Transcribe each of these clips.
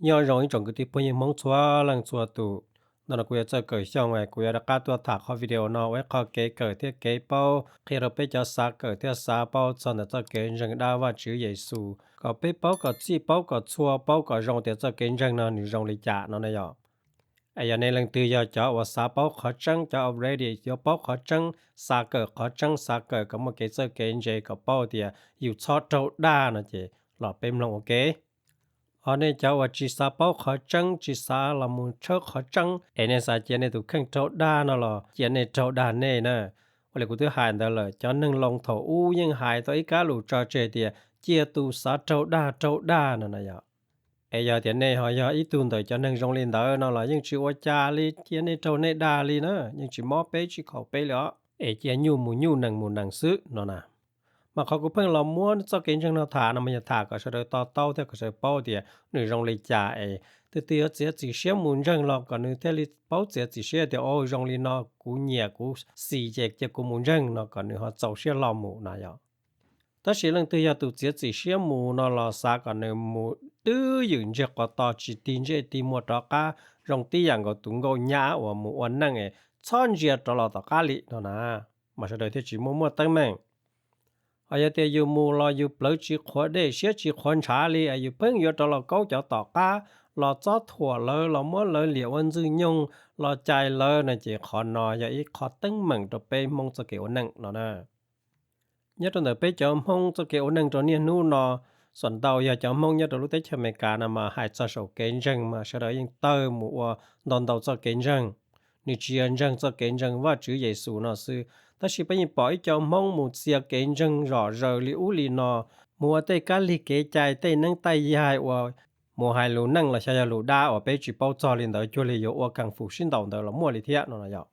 Nyob zoo ib tsoom kwv tij phooj ywg Hmoob txhua leej txhua tus. Ntawm no kuv yog Txawj Kawm Xyooj, kuv yuav rov qab tuaj tham qhov video no ua ib qho kev kawm thiab kev paub qhia rau peb cov xav kawm thiab xav paub txog ntawm txoj kev ntseeg dab Vajtswv Yexus, kom peb paub kom txhij paub kom txhua paub kom zoo tias txoj kev ntseeg no nws zoo li cas no na yom. Es yog nej leej twg yog cov uas xav paub qhov tseeb, cov already yuav paub qhov tseeb, xav kawm qhov tseeb, xav kawm kom muaj kev txawj kev ntse kom paub tias yus txhob raug dag no ces los peb mloog ua ke. Ho nej cov uas tsis xav paub qhov tseeb, tsis xav los mus tshawb qhov tseeb, es nej xav cia nej tus kheej raug dag no los cia nej raug dag nej na. Ua li kuv twb hais ntawd lawm, cov neeg Loos thaum ub yeej hais tau ib kab lus tso tseg tias cia tus xav raug dag raug dag no na yom. Es yog tias nej ho yog ib tug ntawm cov neeg zoo li ntawd no los yeej tsis ua cas li, cia nej raug nej dag li na, yeej tsis mob peb tsis khaum peb li os, es cia nyuj mus nyuj nees mus nees xwb no na. Mas qhov kuv pheej los muab txoj kev ntseeg no tham no mas yog tham kom sawv daws to taub thiab kom sawv daws paub tias nws zoo li cas es twg twg yuav txiav txim siab mus ntseeg los kom nws thiaj li paub txiav txim siab tias, o, zoo li no kuv nyiam kuv xis ces cia kuv mus ntseeg no kom nws ho txaus siab hlo mus na yom. Tab sis leej twg yog tus txiav txim siab mus no los xav kom nws mus twb ywm ntseg quav to tsis tig ntsej tig muag rov qab zoo tib yam nkaus tus nkauj nyab uas mus ua neej es txhob ntsia rov los tom qab li no na, mas sawv daws thiaj tsis muaj muaj teeb meem. Ho yog tias yus mus los yus plawv tsis qhuav dej siab tsis qhuav ntshav li es yus pheej yuav rov los kaub cov tom qab, los txob thuam lawv, los muab lawv liam ua ntxwg nyoog, los cais lawv no ces qhov no yog ib qho teeb meem rau peb Hmoob txoj kev ua neej no na. Nyob rau ntawm peb cov Hmoob txoj kev ua neej rau niaj hnub no, xuam ntau yog cov Hmoob nyob rau lub teb chaws Amelikas no mas hais txog saum kev ntseeg mas sawv daws yeej tawg mus ua ntau ntau txoj kev ntseeg. Nws tsis yog ntseeg txoj kev ntseeg Vajtswv Yexus no xwb, tab sis peb yeej pom ib co Hmoob mus txia kev ntseeg zom zaws li ub li no, mus ua tej kab lig kev cai tej neeb tej yaig uas mus hais lus neej los xyov yog lus dab uas peb tsis paub txog li ntawd cuag li yuav ua khees fus sib ntaus ntawd los muaj li thiab no yom.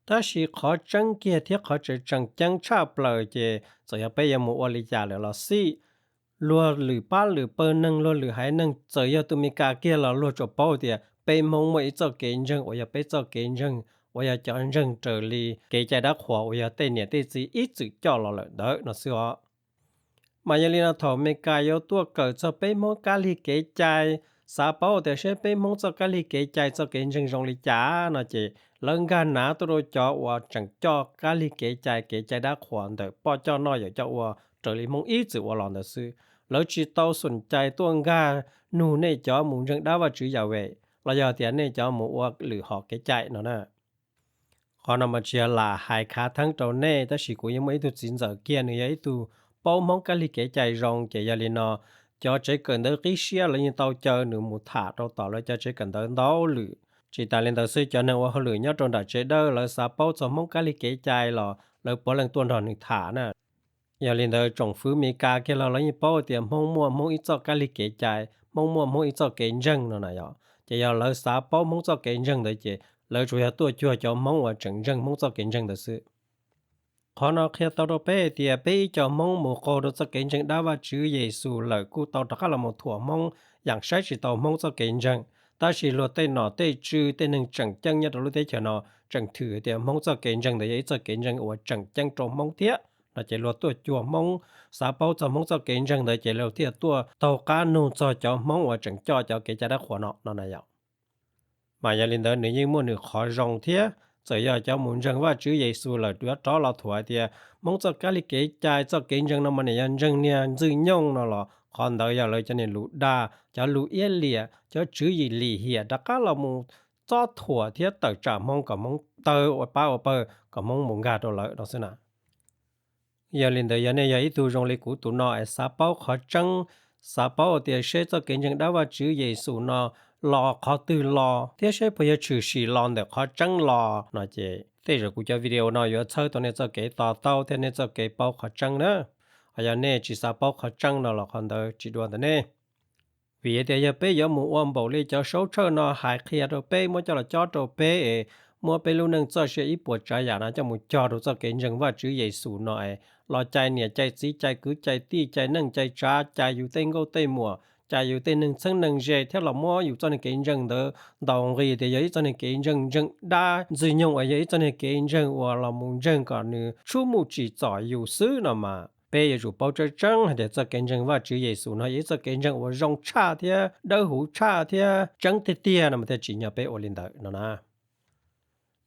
Tab sis qhov tseeb kiag thiab qhov tseem tseem ceeb tshaj plaws ces txawm yog peb yuav mus ua li cas lawm los xij, luag lwm pab lwm pawg neeg luag lwm haiv neeg txawm yog tus Amelikas kiag los luag tsuas paub tias peb Hmoob muaj ib txoj kev ntseeg uas yog peb txoj kev ntseeg uas yog cov ntseeg raws li kev cai dab qhuas uas yog tej niam tej txiv ib txwm coj los lawm ntawd no xwb os. Mas yog li no thaum Amelikas yuav tuaj kawm txog peb Hmoob kab lig kev cai, xav paub tias seb peb Hmoob txoj kab lig kev cai txoj kev ntseeg zoo li cas no ces lawv nkag nav tuaj rau cov uas tseem coj kab lig kev cai kev cai dab qhuas ntawm poj coj noj yawm coj ua raws li Hmoob ib txwm ua los ntawd xwb. Lawv tsis tau xum cai tuaj nkag nug nej cov mus ntseeg dab Vajtswv Yahweh los yog tias nej cov mus ua lwm hom kev cai no na. Qhov no mas tsis yog lam hais khav theeb rau nej, tab sis kuv yeej muaj ib tug txiv ntxawm kiag nws yog ib tug paub Hmoob kab lig kev cai zoo, ces yog li no cov tsev kawm ntawv qib siab lawv yeej tau caw nws mus tham rau tom lawv cov tsev kawm ntawv ntau lwm. Tsis tas li ntawd xwb, cov neeg ua hauj lwm nyob rau nram tsev dawb lawv xav paub txog Hmoob kab lig kev cai los lawv puav leej tuaj nrog nws tham na. Yog li ntawd tsoom fwv Amelikas kiag los lawv yeej paub tias Hmoob muaj Hmoob ib txoj kab lig kev cai, Hmoob muaj Hmoob ib txoj kev ntseeg no na yom. Ces yog lawv xav paub Hmoob txoj kev ntseeg ntawd ces lawv tsuas yog tuaj cuag cov Hmoob uas tseem ntseeg Hmoob txoj kev ntseeg ntawd xwb. Qhov no qhia tau rau peb hais tias peb ib co Hmoob mus qaug rau txoj kev ntseeg dab Vajtswv Yexus lawm kuj tau rov qab los mus thuam Hmoob, yam saib tsis tau Hmoob txoj kev ntseeg. Tab sis luag tej nom tej tswv tej neeg tseem ceeb nyob rau lub teb chaws no tseem thwm tias Hmoob txoj kev ntseeg ntawd yog ib txoj kev ntseeg uas tseem ceeb rau Hmoob thiab no ces luag tuaj cuag Hmoob, xav paub txog Hmoob txoj kev ntseeg ntawd ces luag thiaj tuaj taug qab nug txog cov Hmoob uas tseem coj cov kev cai dab qhuas no no na yom. Mas yog li ntawd nws yeej muaj nws qhov zoo thiab, txawm yog cov mus ntseeg Vajtswv Yexus lawm yuav rov los thuam hais tias Hmoob txoj kab lig kev cai txoj kev ntseeg no mas nim yog ntseeg niag ntxwg nyoog no los qhov ntawd yog lawv cov niag lus dag, cov lus iab liam, cov tswv yim lim hiam rov qab los mus txob thuam thiab tawm tsam Hmoob kom Hmoob tawg ua pab ua pawg kom Hmoob mus nkag rau lawv no xwb na. Yog li ntawd yog nej yog ib tug zoo li kuv tus no es xav paub qhov tseeb, xav paub tias seb txoj kev ntseeg dab Vajtswv Yexus no los qhov twg los thiab seb puas yog tshwm sim los ntawm qhov tseeb los no ces tej zaum kuv cov video no yuav txhawb tau nej txoj kev to taub thiab nej txoj kev paub qhov tseeb na. Ho yog nej tsis xav paub qhov tseeb no los qhov ntawd tsis dua ntawm nej. Vim tias yog peb yuav mus ua npaum li cov saub tshawj no hais qhia rau peb, muab coj los cob rau peb es muab peb lub neej txoj sia ib puas tsav yam no coj mus cog rau txoj kev ntseeg Vajtswv Yexus no es los cais niam cais txiv cais kwv cais tij cais neej cais tsav cais yus tej nkauj tej muam cais yus tej neeg txheeb neeg ze thiab los muab yus txoj niag kev ntseeg ntawd ntaus nqi tias yog ib txoj niag kev ntseeg ntseeg dab ntxwg nyoog uas yog ib txoj niag kev ntseeg uas los mus ntseeg kom nws tshub muj tsim txom yus xwb no mas Peb yuav tsum paub tseeb tseeb hais tias txoj kev ntseeg Vajtswv Yexus no yog ib txoj kev ntseeg uas zoo tshaj thiab dawb huv tshaj thiab tseeb tiag tiag no mas thiaj tsim nyog peb ua li ntawd no na.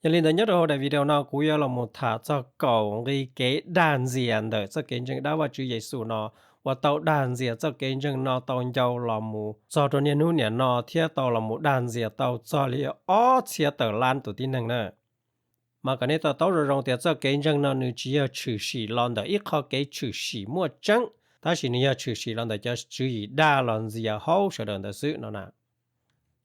Yog li ntawd nyob rau hauv daim video no kuv yuav los mus tham txog kaum nqi kev dag ntxias ntawm txoj kev ntseeg dab Vajtswv Yexus no uas tau dag ntxias txoj kev ntseeg no tau ncau los mus txog rau niaj hnub niam no thiab tau los mus dag ntxias tau txog li ob txhiab tawm lab tus tib neeg na. Mas kom nej to taub zoo zoo tias txoj kev ntseeg no nws tsis yog tshwm sim los ntawm ib qho kev tshwm sim muaj tseeb, tab sis nws yog tshwm sim los ntawm cov tswv yim dag los ntxias hauv sawv daws ntawd xwb no na.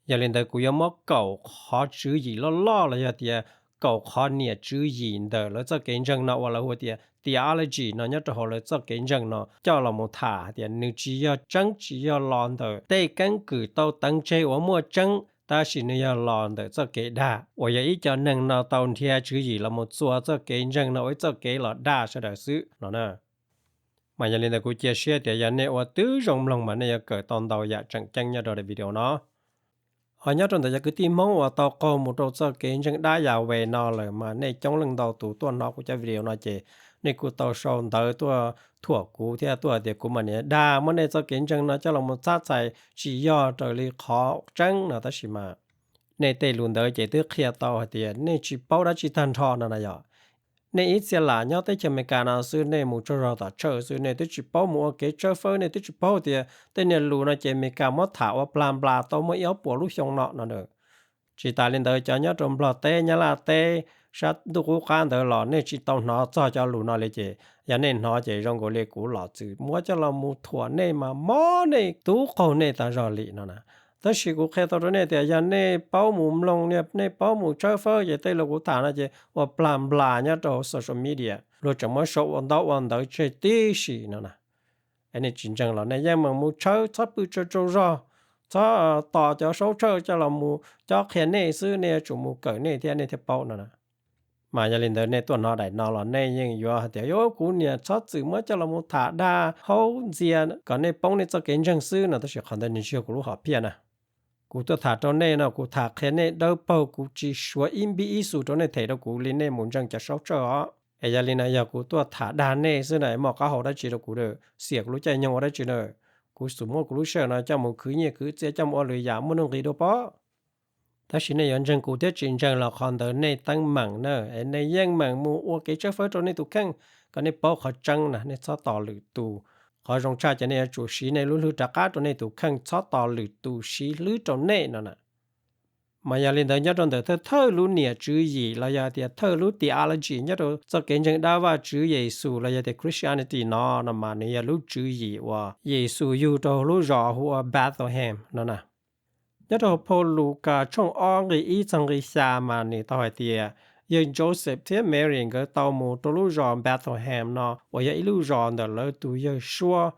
Yog li ntawd kuv yuav muab kaum qhov tswv yim loj loj los yog tias kaum qhov niam tswv yim ntawm lawv txoj kev ntseeg no uas lawv hu tias theology no nyob rau hauv lawv txoj kev ntseeg no coj los mus tham hais tias nws tsis yog tseeb tsis yog los ntawm tej keeb kwm tau teev tseg uas muaj tseeb, tab sis nws yog los ntawm txoj kev dag uas yog ib co neeg no tau nrhiav tswv yim los mus txua txoj kev ntseeg no ua ib txoj kev los dag sawv daws xwb no na. Mas yog li ntawd kuv cia siab tias yog nej ua tib zoo mloog mas nej yuav kawm tau ntau yam tseem ceeb nyob rau daim video no. Ho nyob rau ntawm cov kwv tij Hmoob uas tau qaug mus rau txoj kev ntseeg dab Yahweh no lawm mas nej coob leej ntau tus tuaj hnov kuv cov video no ces nej kuj tau sau ntawv tuaj thuam kuv thiab tuaj hais tias kuv mas niam dag muab nej txoj kev ntseeg no coj los mus txhab txhais tsis yog raws li qhov tseeb no tab sis mas nej tej lus ntawd ces twb qhia tau hais tias nej tsis paub dab tsi tag nrho no na yom. Nej ib txhia lam nyob teb chaws Amelikas no xwb, nej mus tsaug zog tom church xwb nej twb tsis paub mus ua kev tshawb fawb, nej twb tsis paub tias tej niag lus no ces Amelikas muab tham ua plag nplas tau muaj ib ob puas lub xyoo no no. Tsis tas li ntawd cov nyob rau Nplog teb, Nyab Laj teb, sab ntuj qub qab ntawd los nej tsis tau hnov txog cov lus no li ces yog nej hnov ces zoo nkaus li kuv los txwm muab coj los mus thuam nej mas mob nej tub qaug nej tas zog li no na. Tab sis kuv qhia tau rau nej tias yog nej paub mus mloog, nej paub mus tshawb fawb ces tej lus kuv tham no ces ua plag nplas nyob rau social media luag tseem muab sau ua ntaub ua ntawv tseg tib si no na. Es nej tsis ntseeg los nej yeej meem mus tshawb, txhob pw tsaug tsaug zog, txhob tos cov saub tshawj coj los mus cob qhia nej xwb, nej yuav tsum mus kawm nej thiab nej thiaj paub no na. Mas yog li ntawd nej tuaj hnov daim no los nej yeej yuav hais tias yog kuv niam txhob txwm muab coj los mus tham dag haub ntxias kom nej poob nej txoj kev ntseeg xwb no, tab sis qhov ntawd nws tsis yog kuv lub hom phiaj na. Kuv tuaj tham rau nej no kuv tham qhia nej dawb paug, kuv tsis suav ib npib ib xu rau nej them rau kuv li nej mus ntseeg cov saub tshawj os. Es yog li no yog kuv tuaj tham dag nej xwb na, muaj qab hau dab tsi rau kuv, xiam kuv lub caij nyoog ua dab tsi na. Kuv xum muab kuv lub sij hawm no coj mus khwv nyiaj khwv txiaj coj mus ua lwm yam muaj nuj nqis dua pob. Tab sis nej yuav ntseeg kuv thiab tsis ntseeg los qhov ntawd nej teeb meem na. Es nej yeej meem mus ua kev tshawb fawb rau nej tus kheej kom nej paub qhov tseeb na, nej txhob tos lwm tus. Qhov zoo tshaj ces nej yuav tsum siv nej lub hlwb rov qab rau nej tus kheej, txhob tos lwm tus siv hlwb rau nej no na. Mas yog li ntawd nyob rau ntawm thawj thawj lub niam tswv yim los yog tias thawj lub theology nyob rau txoj kev ntseeg dab Vajtswv Yexus los yog tias Christianity no no mas nws yog lub tswv yim uas Yexus yug rau lub zos hu ua Bethlehem no na. Nyob rau hauv phau Lukas tshooj ob nqi ib txog nqi xya mas nws tau hais tias yawg Joseph thiab Mary nkawd tau mus rau lub zos Bethlehem no uas yog ib lub zos ntawm lawv tus yawg suab,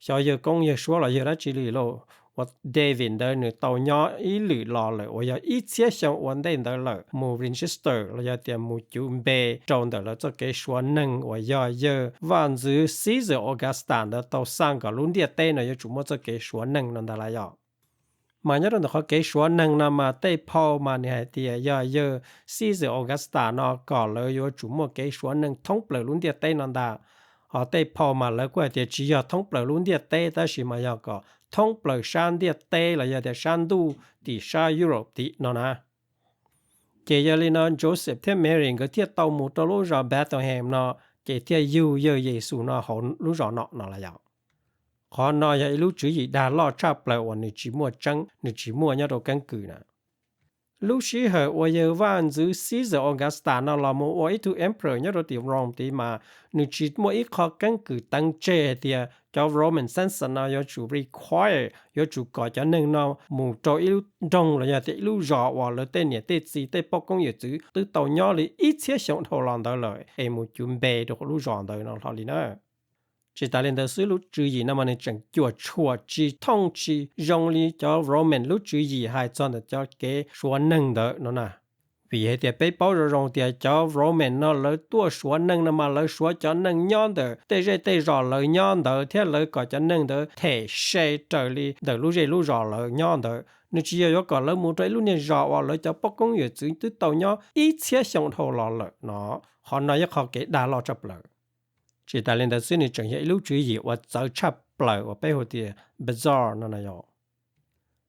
xyov yawg koob yawg suab los yawg dab tsi li lauj, uas David ntawd nws tau nyob ib lwm los lawm uas yog ib txhiab xyoo ua ntej ntawd lawm mus register los yog tias mus cuv npe rau ntawm lawv txoj kev suav neeg uas yog yawg vaj ntxwv Caesar Augusta ntawd tau xaj kom lub ntiaj teb no yuav tsum muaj txoj kev suav neeg no ntag lauj yom. Mas nyob rau ntawm qhov kev suav neeg no mas tej phau mas nws hais tias yog yawg Caesar Augusta no kom lawv yuav tsum muaj kev suav neeg thoob plaws lub ntiaj teb no ntag. Ho tej phau mas lawv kuj hais tias tsis yog thoob plaws lub ntiaj teb tab sis mas yog kom thoob plaws sab ntiaj teb los yog tias sab ntuj tim sab Europe tim no na. Ces yog li no Joseph thiab Mary nkawd thiaj tau mus rau lub zos Bethlehem no, ces thiaj yug yawg Yexus no hauv lub zos no no lauj yom. Qhov no yog ib lub tswv yim dag loj tshaj plaws uas nws tsis muaj tseeb, nws tsis muaj nyob rau keeb kwm na. Lub sij hawm uas yawg vaj ntxwv Caesar Augusta no los mus ua ib tug emperor nyob rau tim Rome tid mas nws tsis muaj ib qho keeb kwm teev tseg hais tias cov Roman citizen no yuav tsum require, yuav tsum kom cov neeg no mus rau ib lub nroog los yog tias ib lub zos uas lawv tej niam tej txiv tej poj koob yawm txwv twb tau nyob li ib txhiab xyoo dhau los ntawd lawm es mus cuv npe rau lub zos ntawd no hlo li na. Tsis tas li ntawd xwb, lub tswv yim no mas nws tseem cuam tshuam tsis thooj tsis zoo li cov Roman lub tswv yim hais txog ntawm cov kev suav neeg ntawd no na. Vim hais tias peb paub zoo zoo tias cov Roman no lawv tuaj suav neeg no mas lawv suav cov neeg nyob ntawm tej zej tej zos lawv nyob ntawd thiab lawv kom cov neeg ntawd them se raws li ntawm lub zej lub zos lawv nyob ntawd. Nws tsis yog yuav kom lawv mus rau ib lub niag zos uas lawv cov poj koob yawm txwv twb tau nyob ib txhiab xyoo dhau los lawm no. Qhov no yog qhov kev dag loj tshaj plaws. Tsis tas li ntawd xwb, nws tseem yog ib lub tswv yim uas txawv tshaj plaws uas peb hu tias bizarre no na yom.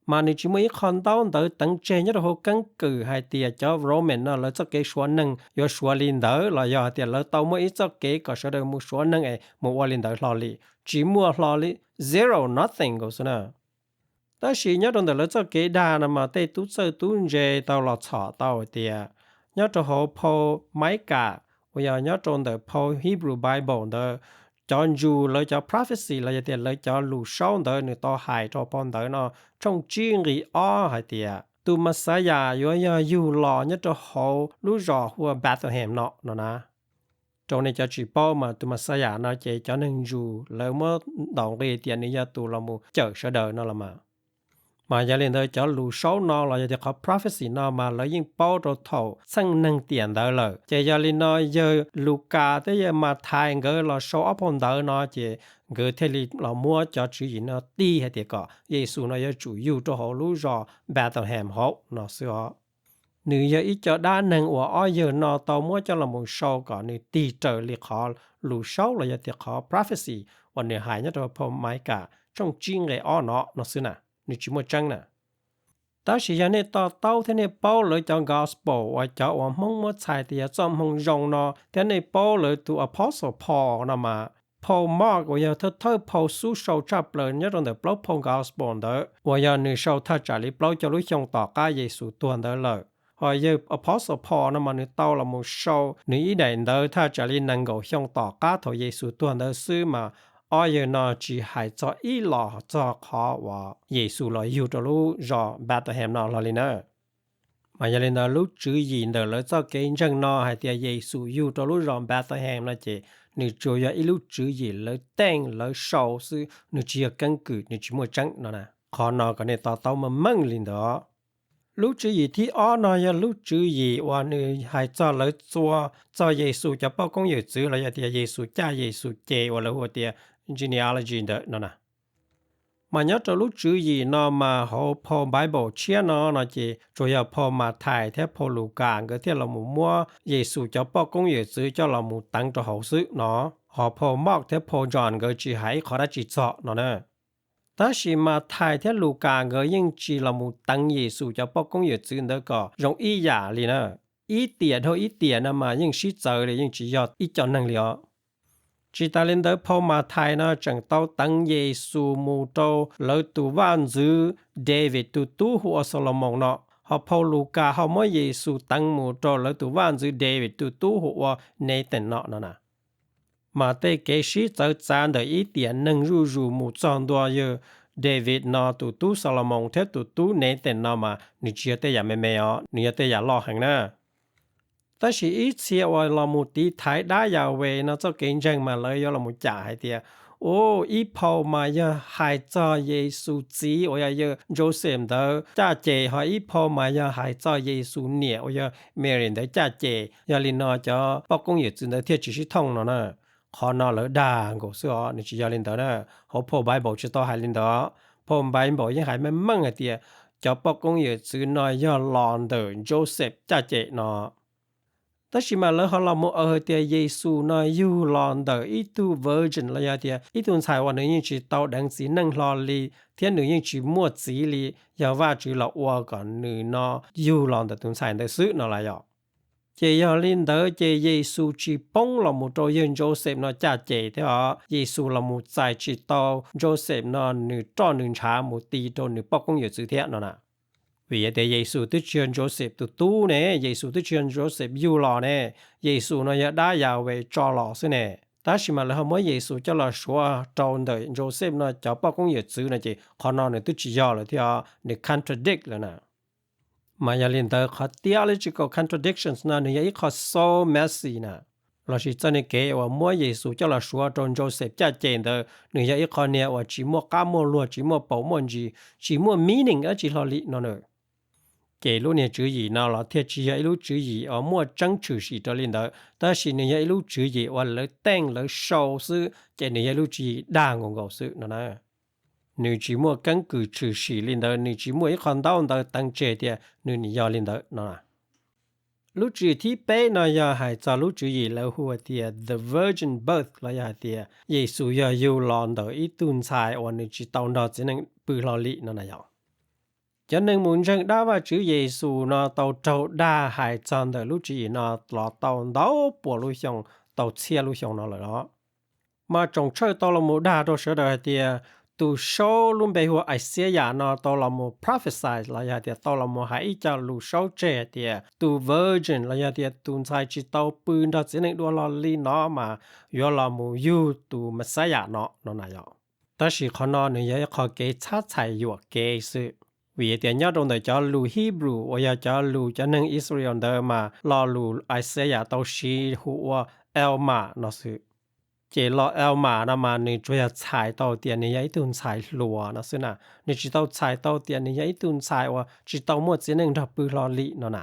Mas nws tsis muaj ib qho ntaub ntawv teev tseg nyob rau hauv keeb kwm hais tias cov Roman no lawv txoj kev suav neeg yuav suav li ntawd los yog hais tias lawv tau muaj ib txoj kev kom sawv daws mus suav neeg es mus ua li ntawd hlo li. Tsis muaj hlo li, zero, nothing nkaus xwb na. Tab sis nyob rau ntawm lawv txoj kev dag no mas tej tub txawj tub ntse tau los txhom tau hais tias nyob rau hauv phau Maikam uas yog nyob rau ntawm phau Hebrew Bible ntawd, cov Jew lawv cov prophecy los yog tias lawv cov lus saub ntawd nws tau hais rau phau ntawv no tshooj tsib nqi ob hais tias tus Messiah yuav yog yug los nyob rau hauv lub zos hu ua Bethlehem no no na. Rau nej cov tsis paub mas tus Messiah no ces cov neeg Jew lawv muab ntaus nqi tias nws yog tus los mus cawm sawv daws no los mas. Mas yog li ntawd cov lus saub no los yog tias qhov prophecy no mas lawv yeej paub rau thaum txheej neeg tiam ntawd lawm. Ces yog li no yawg Lukas thiab yawg Mathais nkawd los sau ob phau ntawv no ces nkawd thiaj li los muab cov tswv yim no tig hais tias kom Yexus no yuav tsum yug rau hauv lub zos Bethlehem hauv no xwb os. Nws yog ib co dab neeg uas ob yawg no tau muab coj los mus sau kom nws tig raws li qhov lus saub los yog tias qhov prophecy uas nws hais nyob rau phau Maikam tshooj tsib nqe ob no no xwb na, nws tsis muaj tseeb na. Tab sis yog nej to taub thiab nej paub lawv cov gospel uas cov uas Hmoob muab txhais tias yog txoj hmoo zoo no thiab nej paub lawv tus apostle Paul no mas, phau Mark uas yog thawj thawj phau xub sau tshaj plaws nyob rau ntawm plaub phau gospel ntawd uas yog nws sau thaj tsam li plaub caug lub xyoo tom qab Yexus tuag ntawd lawm. Ho yawg apostle Paul no mas nws tau los mus sau nws ib daim ntawv thaj tsam li nees nkaum xyoo tom qab thaum Yexus tuag ntawd xwb mas ob yawg no tsis hais txog ib los txog qhov uas Yexus los yug rau lub zos Bethlehem no hlo li na. Mas yog li ntawd lub tswv yim ntawm lawv txoj kev ntseeg no hais tias Yexus yug rau lub zos Bethlehem no ces nws tsuas yog ib lub tswv yim lawv teej lawv sau xwb, nws tsis yog keeb kwm, nws tsis muaj tseeb no na. Qhov no kom nej to taub meej meej li ntawd. Lub tswv yim thib ob no yog lub tswv yim uas nws hais txog lawv txua txog Yexus cov poj koob yawm txwv los yog tias Yexus caj Yexus ces uas lawv hu tias genealogy ntawd no na. Mas nyob rau lub tswv yim no mas hauv phau Bible tshiab no no ces tsuas yog phau Mathais thiab phau Lukas nkawd thiaj los mus muab Yexus cov poj koob yawm txwv coj los mus teev rau hauv xwb no. Ho phau Mark thiab phau John nkawd tsis hais ib qhov dab tsi txog no na. Tab sis Mathais thiab Lukas nkawd yeej tsis los mus teev Yexus cov poj koob yawm txwv ntawd kom zoo ib yam li na. Ib tiam dhau ib tiam no mas yeej sib txawv li, yeej tsis yog ib co neeg li os. Tsis tas li ntawd phau Mathais no tseem tau teev Yexus mus rau lawv tus vaj ntxwv David tus tub hu ua Xalumoos no, ho phau Lukas ho muab Yexus teev mus rau lawv tus vaj ntxwv David tus tub hu ua Nathan no no na. Mas tej kev sib txawv txav ntawm ib tiam neeg zuj zus mus txog ntua yawg David no tus tub Xalumoos thiab tus tub Nathan no mas nws tsis yog tej yam me me os, nws yog tej yam loj heev na. Tab sis ib txhia uas los mus tiv thaiv dab Yahweh no txoj kev ntseeg mas lawv yuav los mus cam hais tias, u, ib phau mas yog hais txog Yexus txiv uas yog yawg Joseph ntawd caj ces, ho ib phau mas yog hais txog Yexus niam uas yog Mary ntawd caj ces, yog li no cov poj koob yawm txwv ntawd thiaj tsis sib thooj no na. Qhov no lawv dag nkaus xwb os, nws tsis yog li ntawd na. Hauv phau Bible tsis tau hais li ntawd. Phau Bible yeej hais meej meej hais tias cov poj koob yawm txwv no yog los ntawm Joseph caj ces no. Tab sis mas lawv ho los mus aw hais tias Yexus no yug los ntawm ib tug virgin los yog tias ib tug ntxhais uas nws yeej tsis tau deev txiv neej hlo li, thiab nws yeej tsis muaj txiv li, yog Vajtswv los ua kom nws no yug los ntawm tus ntxhais ntawd xwb no los yog. Ces yog li ntawd ces Yexus tsis poob los mus rau yawg Joseph no caj ces thiab os. Yexus los mus txais tsis tau Joseph no nws roj nws ntshav mus ti rau nws poj koob yawm txwv thiab no na. Vim tias Yexus twb tsis yog Joseph tus tub ne, Yexus twb tsis yog Joseph yug los ne, Yexus no yog dab Yahweh tso los xwb ne. Tab sis mas lawv ho muab Yexus coj los suav rau ntawm Joseph no cov poj koob yawm txwv no ces qhov no nws twb tsis yog lawm thiab, nws contradict lawm na. Mas yog li ntawd qhov theological contradictions no nws yog ib qho so messy na. Lossis txoj niag kev uas muab Yexus coj los suav rau Joseph caj ces ntawd nws yog ib qho niag uas tsis muaj qab muaj luag, tsis muaj paus muaj ntsis, tsis muaj meaning dab tsi hlo li no na. Ces lub niag tswv yim no los thiaj tsis yog ib lub tswv yim uas muaj tseeb tshwm sim raws li ntawd, tab sis nws yog ib lub tswv yim uas lawv teej lawv sau xwb, ces nws yog ib lub tswv yim dag nkaus nkaus xwb no na. Nws tsis muaj keeb kwm tshwm sim li ntawd, nws tsis muaj ib qho ntaub ntawv teev tseg tias nws nim yog li ntawd no. Lub tswv yim thib peb no yog hais txog lub tswv yim lawv hu tias the virgin birth los yog hais tias Yexus yog yug los ntawm ib tug ntxhais uas nws tsis tau nrog txiv neej pw hlo li no na yom. Cov neeg mus ntseeg dab Vajtswv Yexus no tau raug dag hais txog ntawm lub tswv yim no los tau ntau puas lub xyoo, tau txhiab lub xyoo no lawm os. Mas tsoom tshawj tau los mus dag rau sawv daws hais tias tus saub lub npe hu ua Ixayas no tau los mus prophesy los yog hais tias tau los mus hais ib co lus saub tseg hais tias tus virgin los yog tias tus ntxhais tsis tau pw nrog txiv neej dua hlo li no mas yuav los mus yug tus Messiah no no na yom. Tab sis qhov no nws yog ib qho kev txhab txhais yuam kev xwb. Vim tias nyob rau ntawm cov lus Hebrew uas yog cov lus cov neeg Israel ntawd mas lo lus Ixayas tau siv hu ua Alma no xwb. Ces lo Alma no mas nws tsuas yog txhais tau tias nws yog ib tug ntxhais hluas no xwb na, nws tsis tau txhais tau tias nws yog ib tug ntxhais uas tsis tau muaj txiv neej nrog pw hlo li no na.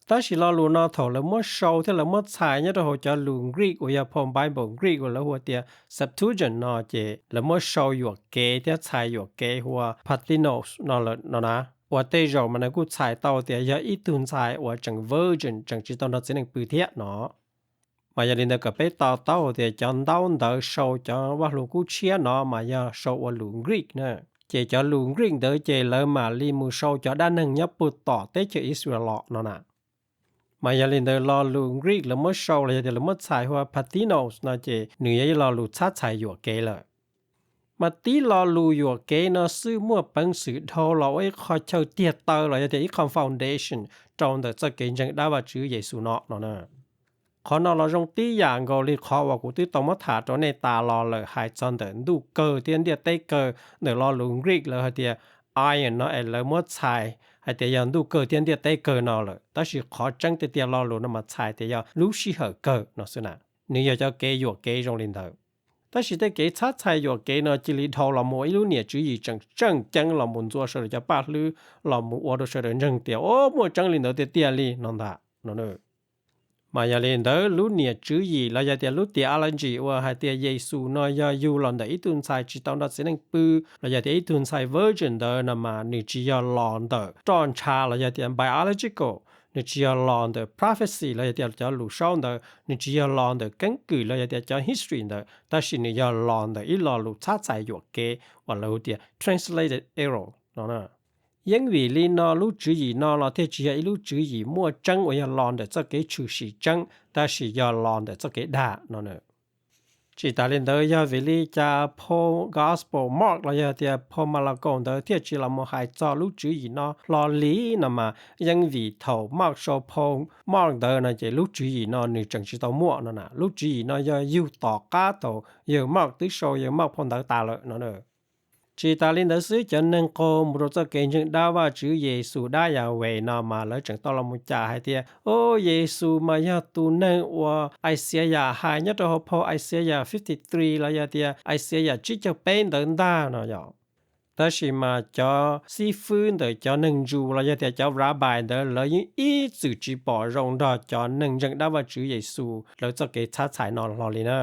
Tab sis lo lus no thaum lawv muab sau thiab lawv muab txhais nyob rau hauv cov lus Greek uas yog phau Bible Greek uas lawv hu tias Septuagint no ces lawv muab sau yuam kev thiab txhais yuam kev hu ua Parthenos no lawm no na, uas tej zaum mas nws kuj txhais tau tias yog ib tug ntxhais uas tseem virgin tseem tsis tau nrog txiv neej pw thiab no. Mas yog li ntawd kom peb to taub tias cov ntaub ntawv sau cov Vaj Lug Kub Tshiab no mas yog sau ua lus Greek na, ces cov lus Greek ntawd ces lawv mam li mus sau cov dab neeg nyob puag tom teb chaws Israel los no na. Mas yog li ntawd lo lus Greek lawv muab sau los yog tias lawv muab txhais hu ua Parthenos no ces nws yog ib lo lus txhab txhais yuam kev lawm. Mas tib lo lus yuam kev no xwb muaj peev xwm dhau los ua ib qho chaw tiag taw los yog tias ib qho foundation rau ntawm txoj kev ntseeg dab Vajtswv Yexus no no na. Qhov no los zoo tib yam nkaus li qhov uas kuv twb tau muab tham rau nej tas los lawm hais txog ntawm ntuj kawg thiab ntiaj teb kawg ntawm lo lus Greek lawv hais tias aion no es lawv muab txhais hais tias yog ntuj kawg thiab ntiaj teb kawg no lawm, tab sis qhov tseeb tiag tiag lo lus no mas txhais tias yog lub sij hawm kawg no xwb na. Nws yog cov kev yuam kev zoo li ntawd. Tab sis tej kev txhab txhais yuam kev no cia li dhau los mus ua ib lub niam tswv yim tseem tseem ceeb los mus ntxuav sawv daws cov paj hlwb, los mus ua rau sawv daws ntseeg tias o muaj tseeb li ntawd tiag tiag li no ntag no. Mas yog li ntawd lub niam tswv yim los yog tias lub theology uas hais tias Yexus no yog yug los ntawm ib tug ntxhais tsis tau nrog txiv neej pw los yog tias ib tug ntxhais virgin ntawd no mas nws tsis yog los ntawm roj ntsha los yog tias biological, nws tsis yog los ntawm prophecy los yog tias cov lus saub ntawd, nws tsis yog los ntawm keeb kwm los yog tias cov history ntawd, tab sis nws yog los ntawm ib lo lus txhab txhais yuam kev uas lawv hu tias translated error no. Yeej vim li no lub tswv yim no los thiaj tsis yog ib lub tswv yim muaj tseeb uas yog los ntawm txoj kev tshwm sim tseeb, tab sis yog los ntawm txoj kev dag no. Tsis tas li ntawd yog vim li cas phau Gospel Mark los yog tias phau Malakaus ntawd thiaj tsis los mus hais txog lub tswv yim no hlo li no mas yeej vim thaum Mark sau phau Mark ntawd no ces lub tswv yim no nws tseem tsis tau muaj no na. Lub tswv yim no yog yug tom qab thaum yawg Mark twb sau yawg Mark phau ntawv tas lawm no. Tsis tas li ntawd xwb, cov neeg qaug mus rau txoj kev ntseeg dab Vajtswv Yexus dab Yahweh no mas lawv tseem tau los mus cam hais tias o Yexus mas yog tus neeg uas Ixayas hais nyob rau hauv phau Ixayas fifty three los yog tias Ixayas tsib caug peb ntawd ntag no yom. Tab sis mas cov xib fwb ntawm cov neeg Jew los yog tias cov rabbi ntawd lawv yeej ib txwm tsis pom zoo nrog cov neeg ntseeg dab Vajtswv Yexus lawv txoj kev txhab txhais no hlo li na.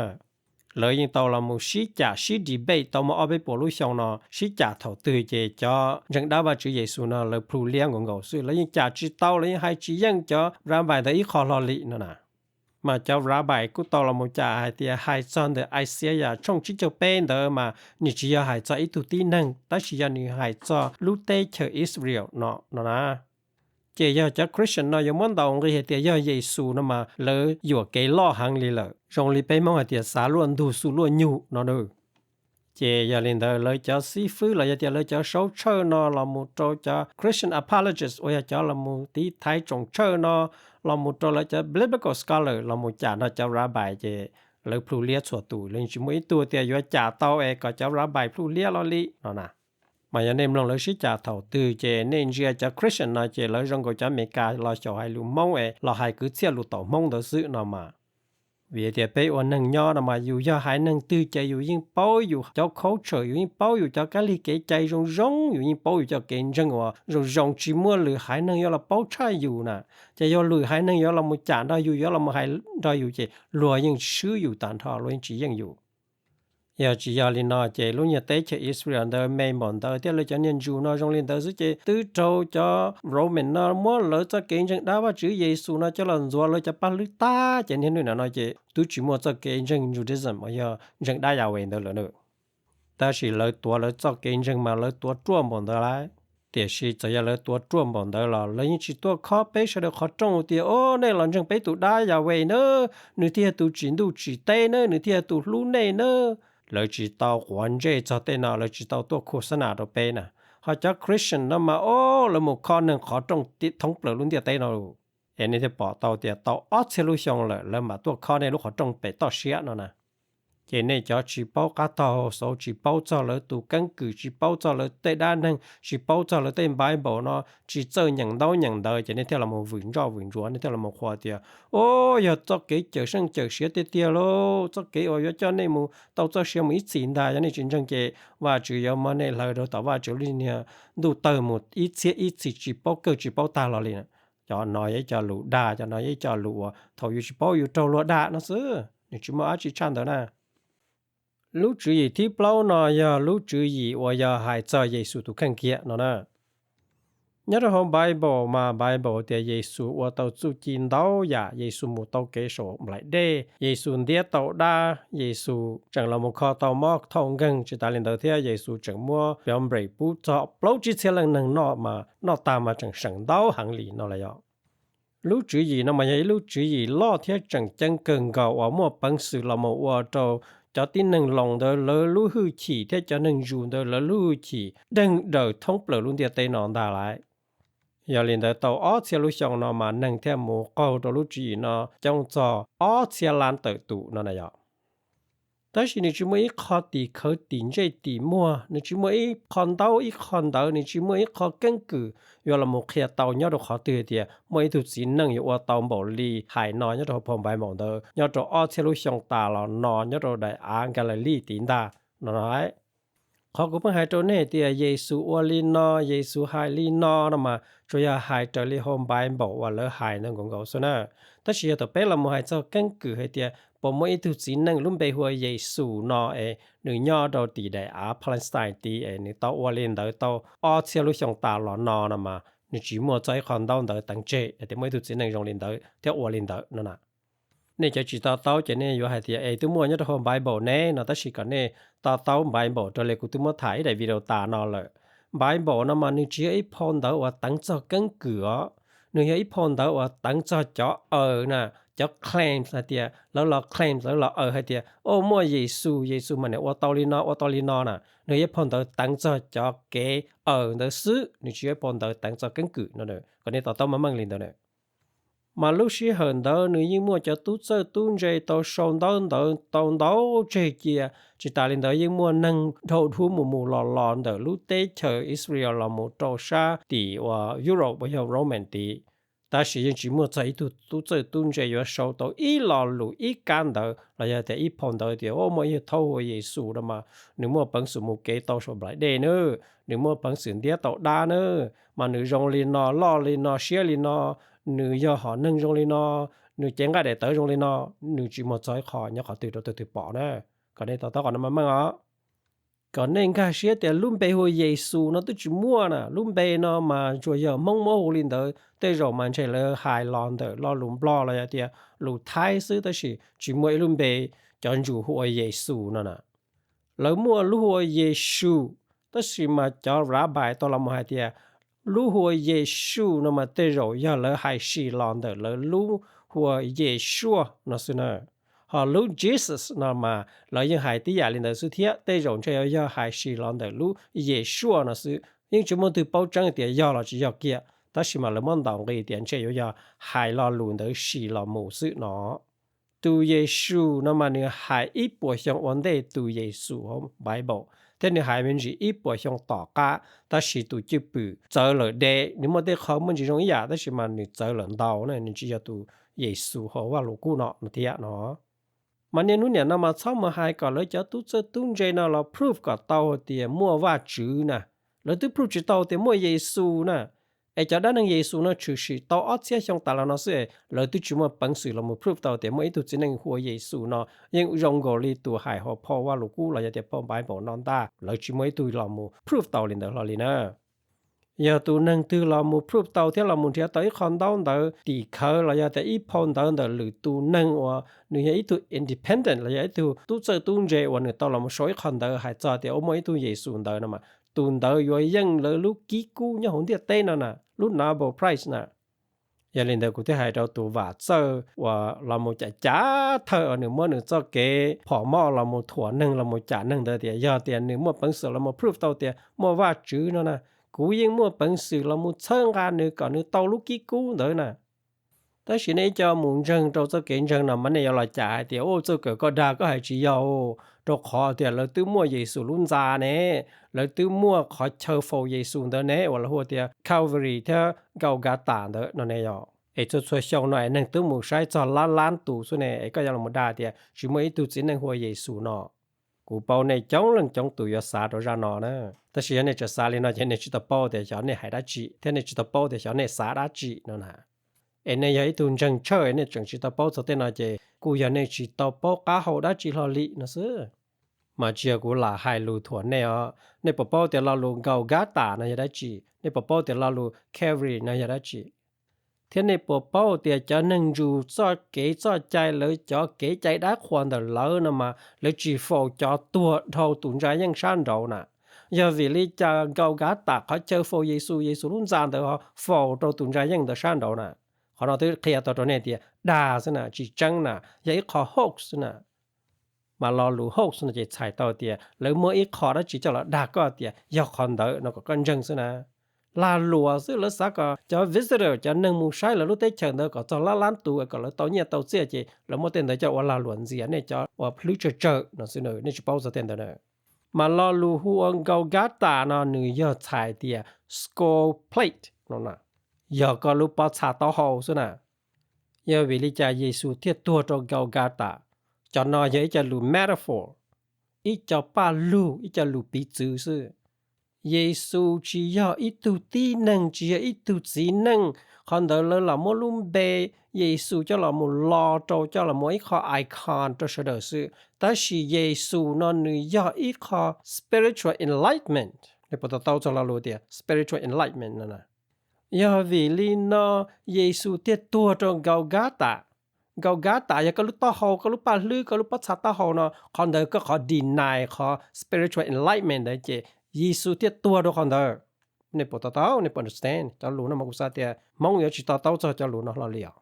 Lawv yeej tau los mus sib cam sib debate tau muaj ob peb puas lub xyoo no, sib cam thaum twg ces cov ntseeg dab Vajtswv Yexus no lawv plhu liab nkaus nkaus xwb, lawv yeej cam tsis tau, lawv yeej hais tsis yeej cov rabbi ntawd ib qho hlo li no na. Mas cov rabbi kuj tau los mus cam hais tias hais txog ntawm Ixayas tshooj tsib caug peb ntawd mas nws tsis yog hais txog ib tug tib neeg, tab sis yog nws hais txog lub teb chaws Israel no no na. Ces yog cov Christian no yuav muab ntaus nqi hais tias yog Yexus no mas lawv yuam kev loj heev li lawm, zoo li peb Hmoob hais tias xav luaj ntug xu luaj nyug no na. Ces yog li ntawd lawv cov xib fwb los yog tias lawv cov saub tshawj no los mus rau cov Christian apologist uas yog cov los mus tiv thaiv tsoom tshawj no, los mus rau lawv cov biblical scholar los mus cam nrog cov rabbi ces lawv plhu liab txhua tus, lawv tsis muaj ib tug tias yuav cam tau es kom cov rabbi plhu liab hlo li no na. Mas yog nej mloog lawv sib cam thaum twg ces nej ntsia cov Christian no ces lawv zoo nkaus cov Amelikas los xyaum hais lus Hmoob es los hais kwv txhiaj lus taum Hmoob ntawd xwb no mas. Vim tias peb ua neeg nyob no mas yus yog haiv neeg twg ces yus yeej paub yus cov culture, yus yeej paub yus cov kab lig kev cai zoo zoo, yus yeej paub yus cov kev ntseeg uas zoo zoo, tsis muaj lwm haiv neeg yuav los paub tshaj yus na. Ces yog lwm haiv neeg yuav los mus cam nrog yus, yuav los mus hais nrog yus ces luag yeej swb yus tag nrho, luag yeej tsis yeej yus. Yog tsis yog li no ces lub nyuag teb chaws Israel ntawd me npaum ntawd thiab lawv cov niag ntsug no zoo li ntawd xwb ces twb raug cov Roman no muab lawv txoj kev ntseeg dab Vajtswv Yexus no coj los ntxuav lawv cov paj hlwb tag ces niaj hnub no ces twb tsis muaj txoj kev ntseeg Judaism uas yog ntseeg dab Yahweh ntawd lawm na. Tab sis lawv tuav lawv txoj kev ntseeg mas lawv tuav ruaj npaum ntawd lawm. Tiam sis txawm yog lawv tuav ruaj npaum ntawd los lawv yeej tsis tuaj khob peb sawv daws qhov rooj tias, o, nej los ntseeg peb tus dab Yahweh na, nws thiaj yog tus tsim ntuj tsim teb na, nws thiaj yog tus hlub nej na. Lawv tsis tau quav ntsej txog tej no, lawv tsis tau tuaj khu xab nas rau peb na. Ho cov Christian no mas, o, lawv mus khob neeg qhov rooj thoob plaws lub ntiaj teb no lawm. Es nej thiaj pom tau tias tau ob txhiab lub xyoo lawm lawv mam tuaj khob nej lub qhov rooj pem toj siab no na. Ces nej cov tsis paub qab tog hauv xauv, tsis paub txog lawv tus keeb kwm, tsis paub txog lawv tej dab neeg, tsis paub txog lawv tej Bible no, tsis txawj nyeem ntaub nyeem ntawv ces nej thiaj los mus vwm ntsoj vwm ntsuav, nej thiaj los mus qhuas tias, o, yog txoj kev cawm seej cawm siav tiag tiag lauj, txoj kev uas yuav coj nej mus tau txoj sia mus ib txhis ntag, yog nej tsis ntseeg ces Vajtswv yuav muab nej hlawv rau tom Vajtswv lub niag ntuj tawg mus ib txhiab ib txhis tsis paub kawg tsis paub tag los li. Cov no yog ib co lus dag, cov no yog ib co lus uas thaum yus tsis paub yus raug luag dag no xwb, nws tsis muaj dab tsi tshaj ntawd na. Lub tswv yim thib plaub no yog lub tswv yim uas yog hais txog Yexus tus kheej kiag no na. Nyob rau hauv Bible mas Bible tias Yexus ua tau txuj ci ntau yam, Yexus mus tau kev saum nplaim dej, Yexus ntiab tau dab, Yexus tseem los mus kho tau mob thauj nkeeg, tsis tas li ntawd thiab Yexus tseem muab cov nplaim pub txog plaub tsib txhiab leej neeg noj mas noj tag mas tseem seem ntau heev li no los yog. Lub tswv yim no mas yog ib lub tswv yim loj thiab tseem ceeb kawg nkaus uas muaj peev xwm los mus ua rau cov tib neeg Loos ntawd lawv lub hwj chim thiab cov neeg Zus ntawd lawv lub hwj chim deeg daws thoob plaws lub ntiaj teb no ntag lauj. Yog li ntawd tau ob txhiab lub xyoo no mas neeg thiaj mus qaug rau lub tswv yim no coob txog ob txhiab lab tawm tus no na yog. Tab sis nws tsis muaj ib qho tim khawv tim ntsej tim muag, nws tsis muaj ib qho ntaub ib qho ntawv, nws tsis muaj ib qho keeb kwm yuav los mus qhia tau nyob rau qhov twg tias muaj ib tug txiv neej yuav ua tau npaum li hais no nyob rau hauv phau Npaiv Npaum ntawd nyob rau ob txhiab lub xyoo tas los no nyob rau daim av Nkalili tid ntag no no. Qhov kuv pheej hais rau nej tias Yexus ua li no, Yexus hais li no no mas tsuas yog hais raws li hauv Npaiv Npaum uas lawv hais ntawd nkaus nkaus xwb na. Tab sis yog thaum peb los mus hais txog keeb kwm hais tias puas muaj ib tug txiv neej lub npe hu ua Yexus no es nws nyob rau tim daim av Palestine tid es nws tau ua li ntawd tau ob txhiab lub xyoo tas los no no mas nws tsis muaj txog ib qho ntaub ntawv teev tseg hais tias muaj ib tug txiv neej zoo li ntawd thiab ua li ntawd no na. Nej cov tsis to taub ces nej yuav hais tias es twb muaj nyob rau hauv Npaiv Npaum ne no, tab sis kom nej to taub Npaiv Npaum raws li kuv twb muab tham ib daim video tas no lawm. Npaiv Npaum no mas nws tsis yog ib phau ntawv uas teev txog keeb kwm os, nws yog ib phau ntawv uas teev txog cov aws na, cov claims hais tias lawv los claims, lawv los aws hais tias o muaj Yexus, Yexus mas nws ua tau li no ua tau li no na. Nws yog ib phau ntawv teev txog cov kev aws ntawd xwb, nws tsis yog ib phau ntawv teev txog keeb kwm no, kom nej to taub meej meej li ntawd na. Mas lub sij hawm ntawd nws yeej muaj cov tub txawj tub ntse tau sau ntaub ntawv tau ntau tseg cia. Tsis tas li ntawd yeej muaj neeg dhau dhub mus mus los los ntawm lub teb chaws Israel los mus rau sab tim uas Europe uas yog Roman tid. Tab sis yeej tsis muaj txog ib tug tub txawj tub ntse yuav sau tau ib lo lus ib kab ntawv los yog tias ib phau ntawv tias o muaj ib tug thaub hu ua Yexus no mas nws muaj peev xwm mus kev tau saum nplaim dej na, nws muaj peev xwm ntiab tau dab na, mas nws zoo li no, loj li no, siab li no, nws yog hom neeg zoo li no, nws cev nqaij daim tawv zoo li no. Nws tsis muaj txog ib qho nyob qhov twg rau tug twg pom na. Kom nej to taub qhov no meej meej os. Kom nej nkag siab tias lub npe hu ua Yexus no twb tsis muaj na, lub npe no mas tsuas yog Hmoob muab hu li ntawd, tej zaum mas ntshe lawv hais los ntawm lo lus Nplog los yog tias lus Thaib xwb, tab sis tsis muaj ib lub npe cov Ntsum hu ua Yexus no na. Lawv muaj lub hu ua Yexus, tab sis mas cov rabbi tau los mus hais tias lub hu ua Yexus no mas tej zaum yog lawv hais sim los ntawm lawv lub hu ua Yeshua no xwb na. Ho lub Jesus no mas lawv yeej hais tib yam li ntawd xwb thiab, tej zaum ntshe yuav yog hais sim los ntawm lub Yeshua no xwb. Yeej tsis muaj leej twg paub tseeb tias yog los tsis yog kiag, tab sis mas lawv muab ntaus nqi tias ntshe yuav yog hais lo lus ntawd sim los mus xwb no. Tus Yexus no mas nws hais ib puas xyoo ua ntej tus Yexus hauv Bible, thiab nws hais me ntsis ib puas xyoo tom qab, tab sis tus cwj pwm txawv lawm deb, nws muaj tej qho muaj ntsis zoo ib yam tab sis mas nws txawv lawm ntau na, nws tsis yog tus Yexus hauv Vajluskub no no thiab no. Mas niaj hnub niam no mas txhob mus hais kom lawv cov tub txawj tub ntse no los proof kom tau tias muaj Vajtswv na. Lawv twb proof tsis tau tias muaj Yexus na. Es cov dab neeg Yexus no tshwm sim tau ob txhiab xyoo tas los no xwb es lawv twb tsis muaj peev xwm los mus proof tau tias muaj ib tug txiv neej hu ua Yexus no yeej zoo nkaus li tus hais hauv phau Vaj Lus Kub los yog tias phau Bible no ntag, lawv tsis muaj ib tug los mus proof tau li ntawd hlo li na. Yog tus neeg twg los mus proof tau thiab los mus nrhiav tau ib qho ntaub ntawv tim khawv los yog tias ib phau ntawv ntawm lwm tus neeg uas nws yog ib tug independent los yog ib tug tub txawj tub ntse uas nws tau los mus sau ib qho ntawv hais txog tias ua muaj ib tug Yexus ntawd no mas tus ntawd yuav yeej lawv lub kib kub nyob hauv ntiaj teb no na, lub Nobel Prize na. Yog li ntawd kuv thiaj hais rau tus Vam Txawj uas los mus cav cav thawj uas nws muab nws txoj kev phom moj los mus thuam neeg los mus cam neeg ntawd tias yog tias nws muaj peev xwm los mus proof tau tias muaj Vajtswv no na, kuv yeej muaj peev xwm los mus txhawb nqa nws kom nws tau lub kib kub ntawd na. Tab sis nej ib co mus ntseeg rau txoj kev ntseeg no mas nej yuav los cam hais tias ua txawj kawm koj dag koj hais tsis yog, rau qhov tias lawv twb muaj Yexus lub ntxa ne, lawv twb muaj qhov chaw faus Yexus ntawd ne uas lawv hu tias Calvary thiab Golgotha ntawd no ne yog. Es txhua txhua xyoo no es neeg twb mus saib txog lab lab tus xwb ne es koj yuav los dag tias tsis muaj ib tug txiv neej hu ua Yexus no. Kuv paub nej coob leej coob tus yuav xav rau zaj no na, tab sis yog nej tseem xav li no ces nej tsis tau paub tias xyov nej hais dab tsi thiab nej tsis tau paub tias xyov nej xav dab tsi no na. Es nej yog ib tug ntseeg tshawj nej tseem tsis tau paub txog tej no ces kuj yog nej tsis tau paub qab hau dab tsi hlo li no xwb. Mas tsis yog kuv lam hais lus thuam nej os. Nej puas paub tias lo lus Golgotha no yog dab tsi? Nej puas paub tias lo lus Calvary no yog dab tsi? Thiab nej puas paub tias cov neeg ntsus txoj kev txoj cai lawv cov kev cai dab qhuas ntawm lawv no mas lawv tsis faus cov tuag dhau tus ntsa yeej sab nraud na? Yog vim li cas Golgotha qhov chaw faus Yexus, Yexus lub ntxa ntawd ho faus rau tus ntsa yeej ntawd sab nraud na? Qhov no twb qhia tau rau nej tias dag xwb na, tsis tseeb na, yog ib qho hoax xwb na. Mas lo lus hoax no ces txhais tau tias lawv muab ib qho dab tsi coj los dag koj tias yog qhov ntawd no kom koj ntseeg xwb na. Lag luam xwb, lawv xav kom cov visitor, cov neeg mus saib lawv lub teb chaws ntawd kom txog lab lab tus kom lawv tau nyiaj tau txiaj ces lawv muab tej ntawd coj ua lag luam ntxias nej cov uas hlwb tsawg tsawg no xwb, nej tsis paub txog tej ntawd na. Mas lo lus hu ua Golgotha no nws yog txhais tias skull plate no, yog koj lub pob txha taub hau xwb na. Yog vim li cas Yexus thiaj tuag rau Golgotha? Cov no yog ib co lus metaphor, ib co paj lug, ib co lus piv txwv xwb. Yexus tsis yog ib tug tib neeg, tsis yog ib tug txiv neej. Qhov ntawd lawv los muab lub npe Yexus coj los mus lo rau, coj los mus ib qho icon rau sawv daws xwb. Tab sis Yexus no nws yog ib qho spiritual enlightenment. Nej puas to taub txog lo lus tias spiritual enlightenment no? Yog vim li no Yexus thiaj tuag rau Golgotha. Golgotha yog koj lub taub hau, koj lub paj hlwb, koj lub pob txha taub hau no, qhov ntawd koj qhov deny qhov spiritual enlightenment ntawd ces Yexus thiaj tuag rau qhov ntawd. Nej puas to taub, nej puas understand cov lus no mas kuv xav tias Hmoob yuav tsis to taub txog cov lus no hlo li os.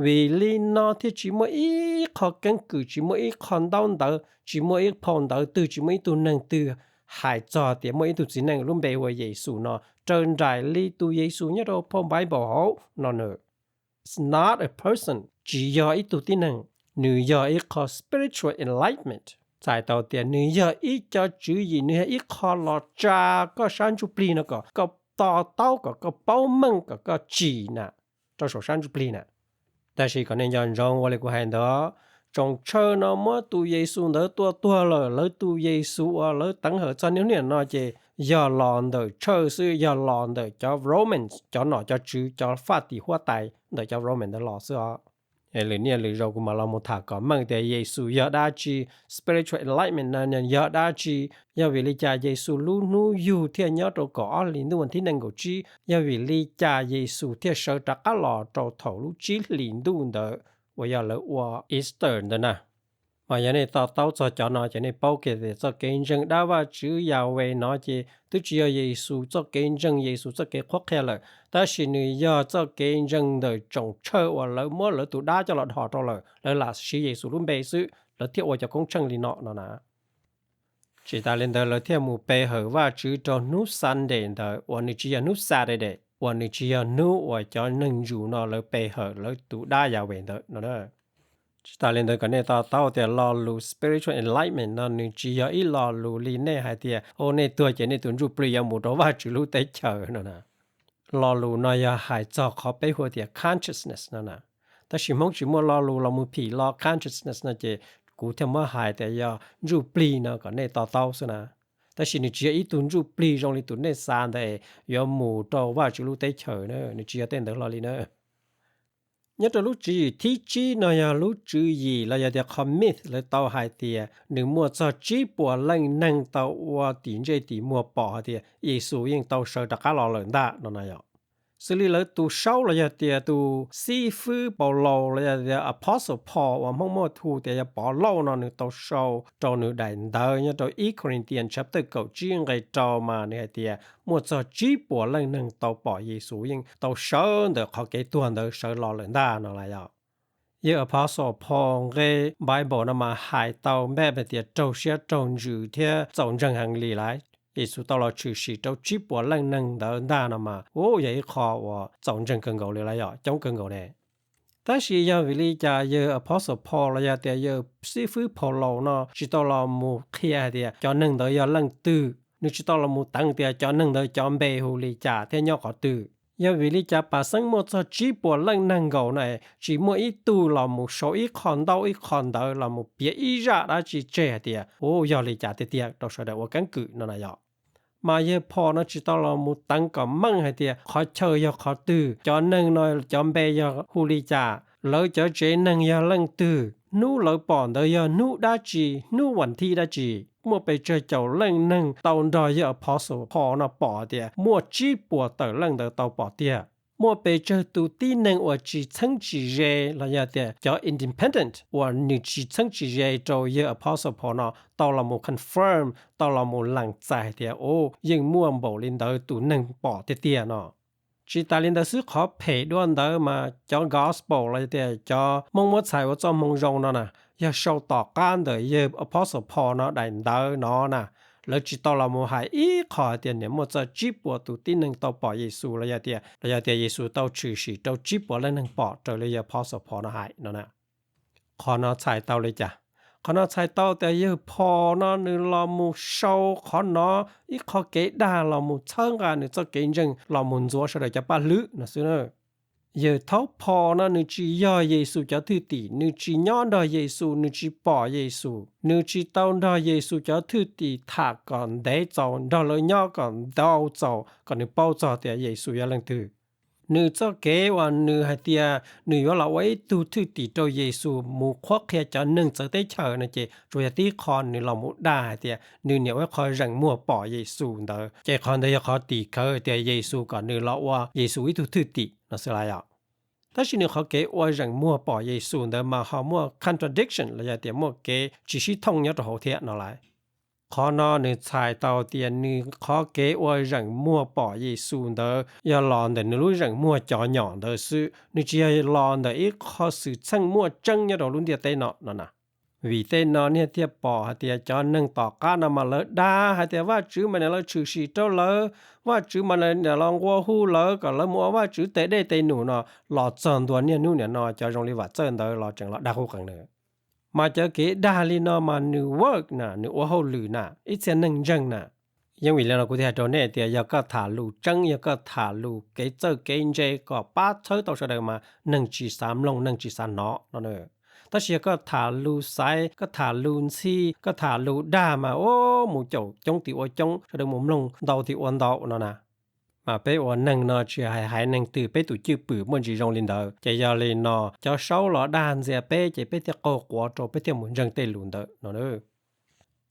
Vim li no thiaj tsis muaj ib qho keeb kwm, tsis muaj ib qho ntaub ntawv, tsis muaj ib phau ntawv twg, tsis muaj ib tug neeg twg hais txog tias muaj ib tug txiv neej lub npe hu ua Yexus no raws nraim li tus Yexus nyob rau phau Bible hauv no na. It's not a person, tsis yog ib tug tib neeg, nws yog ib qho spiritual enlightenment, txhais tau tias nws yog ib co tswv yim, nws yog ib qho los tsa koj sab ntsuj plig no kom koj to taub, kom koj paub meej, kom koj tsim na rau saum sab ntsuj plig na. Tab sis kom nej nco ntsoov ua li kuv hais ntawd, tsoos tshaw no muab tus Yexus ntawd tua tuag lawm, lawv tus Yexus uas lawv teev hawm txog niaj hnub no ces yog los ntawm tshaw xwb, yog los ntawm cov Romans, cov nom cov tswv, cov faj tim huab tais ntawm cov Romans ntawd los xwb os. Lwm niaj lwm zaus kuv mam los mus tham kom meej tias Yexus yog dab tsi, spiritual enlightenment no yog dab tsi, yog vim li cas Yexus lub hnub yug thiaj nyob rau kaum ob hlis ntuj thib nees nkaum tsib, yog vim li cas Yexus thiaj sawv rov qab los rau thaum lub tsib hlis ntuj ntawd uas yog lawv ua Easter ntawd na. Mas yog nej to taub txog cov no ces nej paub kiag tias txoj kev ntseeg dab Vajtswv Yahweh no ces twb tsis yog Yexus txoj kev ntseeg, Yexus txoj kev qhuab qhia lawm, tab sis nws yog txoj kev ntseeg ntawm tsoos tshaw uas lawv muab lawv tus dab coj los dhos rau lawm, lawv lam siv Yexus lub npe xwb lawv thiaj ua cov koob tsheej li no no na. Tsis tas li ntawd lawv thiaj mus pe hawm Vajtswv rau hnub Sunday ntawd uas nws tsis yog hnub Saturday, uas nws tsis yog hnub uas cov neeg ntsus no lawv pe hawm lawv tus dab Yahweh ntawd no. Tsis tas li ntawd kom nej to taub tias lo lus spiritual enlightenment no nws tsis yog ib lo lus li nej hais tias o nej tuag ces nej tus ntsuj plig yuav mus rau Vajtswv lub teb chaws no na. Lo lus no yog hais txog qhov peb hu tias consciousness no na. Tab sis Hmoob tsis muaj lo lus los mus phim lo consciousness no ces kuv thiaj muab hais tias yog ntsuj plig no kom nej to taub xwb na. Tab sis nws tsis yog ib tug ntsuj plig zoo li tus nej xav ntawd yuav mus rau Vajtswv lub teb chaws na, nws tsis yog tej ntawd hlo li na. Nyob rau lub tswv yim thib tsib no yog lub tswv yim los yog tias qhov myth lawv tau hais tias nws muaj txog tsib puas leej neeg tau ua tim ntsej tim muag pom hais tias Yexus yeej tau sawv rov qab los lawm ntag no na yom. Xws li lawv tus saub los yog tias tus xib fwb Paulus los yog tias Apostle Paul uas Hmoob muaj hu tias yog Pov Lauj no nws tau sau rau nws daim ntawv nyob rau ib Corinthians chapter kaum tsib nqe rau mas nws hais tias muaj txog tsib puas leej neeg tau pom Yexus yeej tau sawv ntawm qhov kev tuag ntawd sawv los lawm ntag no las yom. Yawg Apostle Paul nqe Bible no mas hais tau npaj hais tias raug siab raug ntsws thiab txaus ntseeg heev li lawm. Yexus tau los tshwm sim rau tsib puas leej neeg ntawd ntag no mas u yog ib qho uas txaus ntseeg kawg nkaus li lawm yom, coob kawg nkaus ne. Tab sis yog vim li cas yawg Apostle Paul los yog tias yawg xib fwb Paulus no tsis tau los mus qhia hais tias cov neeg ntawd yog leej twg, nws tsis tau los mus teev tias cov neeg ntawd cov npe hu li cas thiab nyob qhov twg? Yog vim li cas pam xeeb muaj txog tsib puas leej neeg nkaus no tsis muaj ib tug los mus sau ib qho ntaub ib qho ntawv los mus piav ib zaj dab tsi tseg hais tias u yog li cas tiag tiag rau sawv daws ua keeb kwm no na yom? Mas yawg Paul no tsis tau los mus teev kom meej hais tias qhov chaw yog qhov twg, cov neeg no cov npe yog hu li cas, lawv cov tsev neeg yog leej twg, hnub lawv pom ntawd yog hnub dab tsi, hnub vas thib dab tsi. Muaj pes tsawg caum leej neeg tau nrog yawg Apostle Paul no pom tias muaj tsib puas tawm leej ntawd tau pom tiag. Muaj pes tsawg tus tib neeg uas tsis txheeb tsis ze los yog tias cov independent uas nws tsis txheeb tsis ze rau yawg Apostle Paul no tau los mus confirm, tau los mus lees txais hais tias u yeej muaj npaum li ntawd tus neeg pom tiag tiag no. Tsis tas li ntawd xwb, qhov phem dua ntawd mas cov gospel los yog tias cov Hmoob muab txhais ua txoj moo zoo no na, yog sau tom qab ntawm yawg Apostle Paul no daim ntawv no na, lawv tsis tau los mus hais ib qho hais tias niam muaj txog tsib puas tus tib neeg tau pom Yexus los yog tias, los yog tias Yexus tau tshwm sim rau tsib puas leej neeg pom raws li yawg Apostle Paul no hais no na. Qhov no txhais tau li cas? Qhov no txhais tau tias yawg Paul no nws los mus sau qhov no ib qho kev dag los mus txhawb nqa nws txoj kev ntseeg los mus ntxuav sawv daws cov paj hlwb no xwb na. Yawg thaub Paul no nws tsis yog Yexus cov thwj tim, nws tsis nyob nrog Yexus, nws tsis pom Yexus, nws tsis tau nrog Yexus cov thwj tim tham kom ntev txaus, nrog lawv nyob kom ntau txaus kom nws paub txog tias Yexus yog leej twg. Nws txoj kev uas nws hais tias nws yuav los ua ib tug thwj tim rau Yexus mus qhuab qhia cov neeg txawv teb chaws no ces tsuas yog tib qho nws los mus dag hais tias nws niam ua ib qho zeem muag pom Yexus ntawd, ces qhov ntawd yog qhov tim khawv tias Yexus kom nws los ua Yexus ib tug thwj tim no xwb lawm yom. Tab sis nws qhov kev ua zeem muag pom Yexus ntawd mas ho muaj contradiction los yog tias muaj kev tsis sib thooj nyob rau hauv thiab no lawm. Qhov no nws txhais tau tias nws qhov kev ua zeem muag pom Yexus ntawd yog los ntawm nws lub zeem muag cov nyom ntawd xwb, nws tsis yog los ntawm ib qho xwm txheej muaj tseeb nyob rau lub ntiaj teb no no na. Vim tej no nej thiaj pom hais tias cov neeg tom qab no mas lawv dag hais tias Vajtswv mas niam los tshwm sim rau lawv, Vajtswv mas niam los nqua hu lawv kom lawv mus ua Vajtswv tes dej tes num no, los txog ntua niaj hnub niam no cov zoo li Vam Txawj ntawd los tseem los dag qub qees na. Mas cov kev dag li no mas nws work na, nws ua hauj lwm na, ib txhia neeg ntseeg na. Yeej vim li no kuv thiaj hais rau nej tias yog koj tham lus tseeb, yog koj tham lus kev txawj kev ntse kom pab txhawb tau sawv daws mas neeg tsis xav mloog, neeg tsis xav hnov no. Tab sis yog koj tham lus xaiv, koj tham lus ntxhi, koj tham lus dag mas mus caum coob tim ua coob, sawv daws mus mloog ntau tim ua ntau no na. Mas peb ua neeg no tsis hais haiv neeg twg peb tus cwj pwm muaj ntsis zoo li ntawd, ces yog li no cov saub los dag ntxias peb ces peb thiaj qaug quav rau peb thiaj mus ntseeg tej lus ntawd no.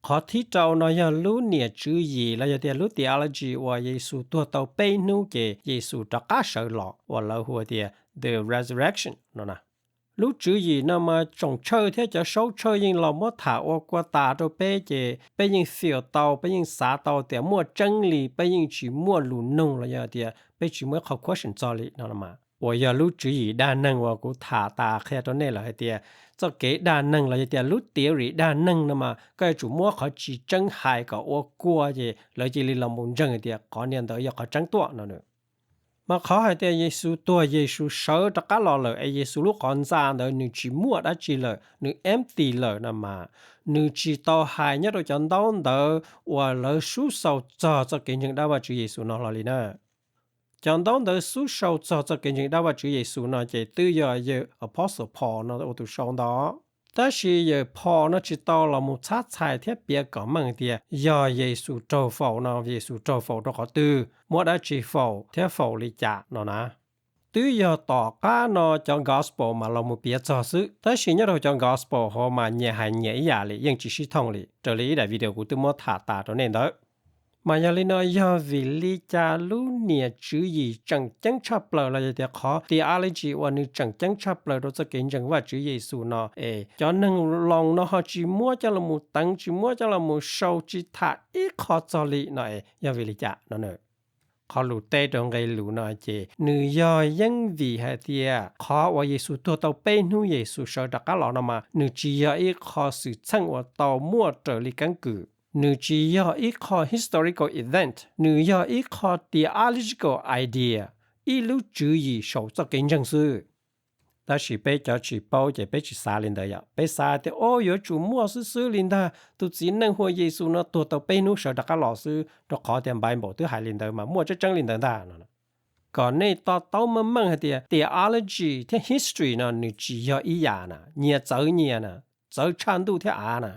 Qhov thib rau no yog lub niam tswv yim los yog tias lub theology uas Yexus tuag tau peb hnub ces Yexus rov qab sawv los uas lawv hu tias the resurrection no na. Lub tswv yim no mas tsoom tshawj thiab cov saub tshawj yeej los muab tham ua kua tas rau peb ces peb yeej feel tau, peb yeej xav tau tias muaj tseeb li, peb yeej tsis muaj lus nug los yog tias peb tsis muaj ib qho question txog li no mas. Uas yog lub tswv yim dag neeg uas kuv tham tas qhia rau nej lawm hais tias txoj kev dag neeg los yog tias lub theory dag neeg no mas koj yuav tsum muab qhov tsis tseeb hais kom ua kua ces lawv cia li los mus ntseeg hais tias qhov niag ntawd yog qhov tseeb tuaj no. Mas qhov hais tias Yexus tuag, Yexus sawv rov qab los lawm es Yexus lub qhov ntxa ntawd nws tsis muaj dab tsi lawm, nws empty lawm no mas, nws tsis tau hais nyob rau cov ntaub ntawv uas lawv xub xaus txog txoj kev ntseeg dab Vajtswv Yexus no hlo li na. Cov ntaub ntawv xub xaus txog txoj kev ntseeg dab Vajtswv Yexus no ces twb yog yawg Apostle Paul no ua tus sau ntag. Tab sis yawm Paul no tsis tau los mus txhab txhais thiab piav kom meej tias yog Yexus raug faus no Yexus raug faus rau qhov twg, muab dab tsi faus thiab faus li cas no na. Twb yog tom qab no cov Gospel mas los mus piav txog xwb, tab sis nyob rau cov Gospel hauv mas nyias hais nyias ib yam li yeej tsis sib thooj li, raws li ib daim video kuv twb muab tham tas rau nej ntawd. Mas yog li no yog vim li cas lub niam tswv yim tseem ceeb tshaj plaws los yog tias qhov theology uas nws tseem ceeb tshaj plaws rau txoj kev ntseeg Vajtswv Yexus no es cov neeg Loos no ho tsis muab coj los mus teev, tsis muab coj los mus sau, tsis tham ib qho txog li no es yog vim li cas no? Qhov lus teb rau nqe lus no ces nws yog yeeb vim hais tias qhov uas Yexus tuag tau peb hnub Yexus sawv rov qab los no mas nws tsis yog ib qho xwm txheej uas tau muaj raws li keeb kwm, nws tsis yog ib qho historical event, nws yog ib qho theological idea, ib lub tswv yim saum txoj kev ntseeg xwb. Tab sis peb cov tsis paub ces peb tsis xav li ntawd yom, peb xav tias o yuav tsum muaj xwb xwb li ntag, tus txiv neej hu ua Yexus no tuag tau peb hnub sawv rov qab los xwb, rau qhov tias Bible twb hais li ntawd mas muaj tseeb tseeb li ntawd ntag no. Kom nej to taub meej meej hais tias theology thiab history no nws tsis yog ib yam na, nyias txawv nyias na, txawv tshaj ntuj thiab av na.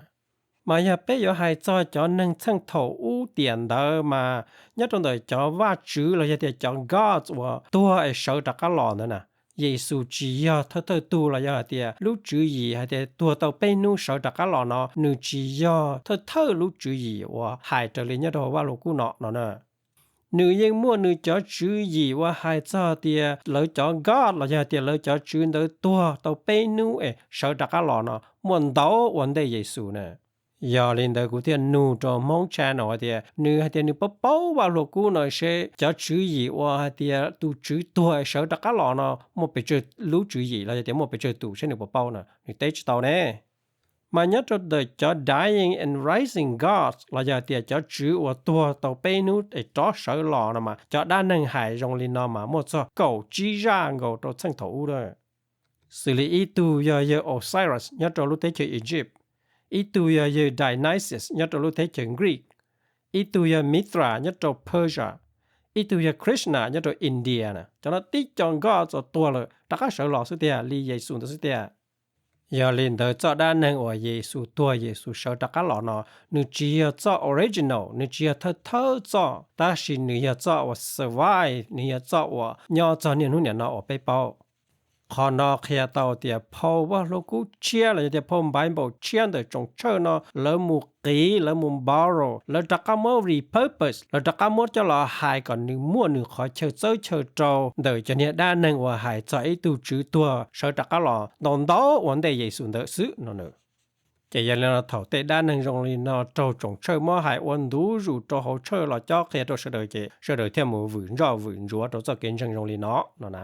Mas yog peb yuav hais txog cov neeg txheej thaum ub tiam ntawd mas nyob rau ntawm cov vaj tswv los yog tias cov gods uas tuag es sawv rov qab los ntawd na, Yexus tsis yog thawj thawj tug los yog hais tias lub tswv yim hais tias tuag tau peb hnub sawv rov qab los no nws tsis yog thawj thawj lub tswv yim uas hais raws li nyob rau Vajluskub no no na. Nws yeej muaj nws cov tswv yim uas hais txog tias lawv cov god los yog tias lawv cov tswv ntawd tuag tau peb hnub es sawv rov qab los no muaj ntau ua ntej Yexus na. Yog li ntawd kuv thiaj nug rau Hmoob channel hais tias nws hais tias nws paub paub Vajluskub no seb cov tswv yim uas hais tias tus tswv tuag es sawv rov qab los no muaj pes tsawg lub tswv yim los yog tias muaj pes tsawg tus seb nws puas paub no, nws teb tsis tau ne. Mas nyob rau ntawm cov dying and rising gods los yog tias cov tswv uas tuag tau peb hnub es rov sawv los no mas cov dab neeg hais zoo li no mas muaj txog kaum tsib zaj nkaus rau txheej thaum ub lawm. Xws li ib tug yog yawg Osiris nyob rau lub teb chaws Egypt, ib tug yog yawg Dionysus nyob rau lub teb chaws Greek, ib tug yog Mithra nyob rau Persia, ib tug yog Krishna nyob rau India na. Cov no tib co nkoj txawm tuag lawm rov qab sawv los xwb tiag li Yexus ntawd xwb tiag. Yog li ntawd txoj dab neeg uas Yexus tuag Yexus sawv rov qab los no nws tsis yog txoj original, nws tsis yog thawj thawj txoj, tab sis nws yog txoj uas survive, nws yog txoj uas nyob txog niaj hnub niam no uas peb paub. Qhov no qhia tau tias phau Vajluskub tshiab los yog tias phau Bible tshiab ntawm tsoom tshawj no lawv mus qiv, lawv mus borrow, lawv rov qab muab repurpose, lawv rov qab muab coj los hais kom nws muaj nws qhov chaw txawb chaw rau ntawm cov niag dab neeg uas hais txog ib tug tswv tuag sawv rov qab los ntau ntau ua ntej Yexus ntawd xwb no na. Ces yog li no thaum tej dab neeg zoo li no raug tsoom tshawj muab hais ua ntu zus rau hauv tshawj los cob qhia rau sawv daws ces sawv daws thiaj mus vwm ntsoj vwm ntsuav rau txoj kev ntseeg zoo li no no na.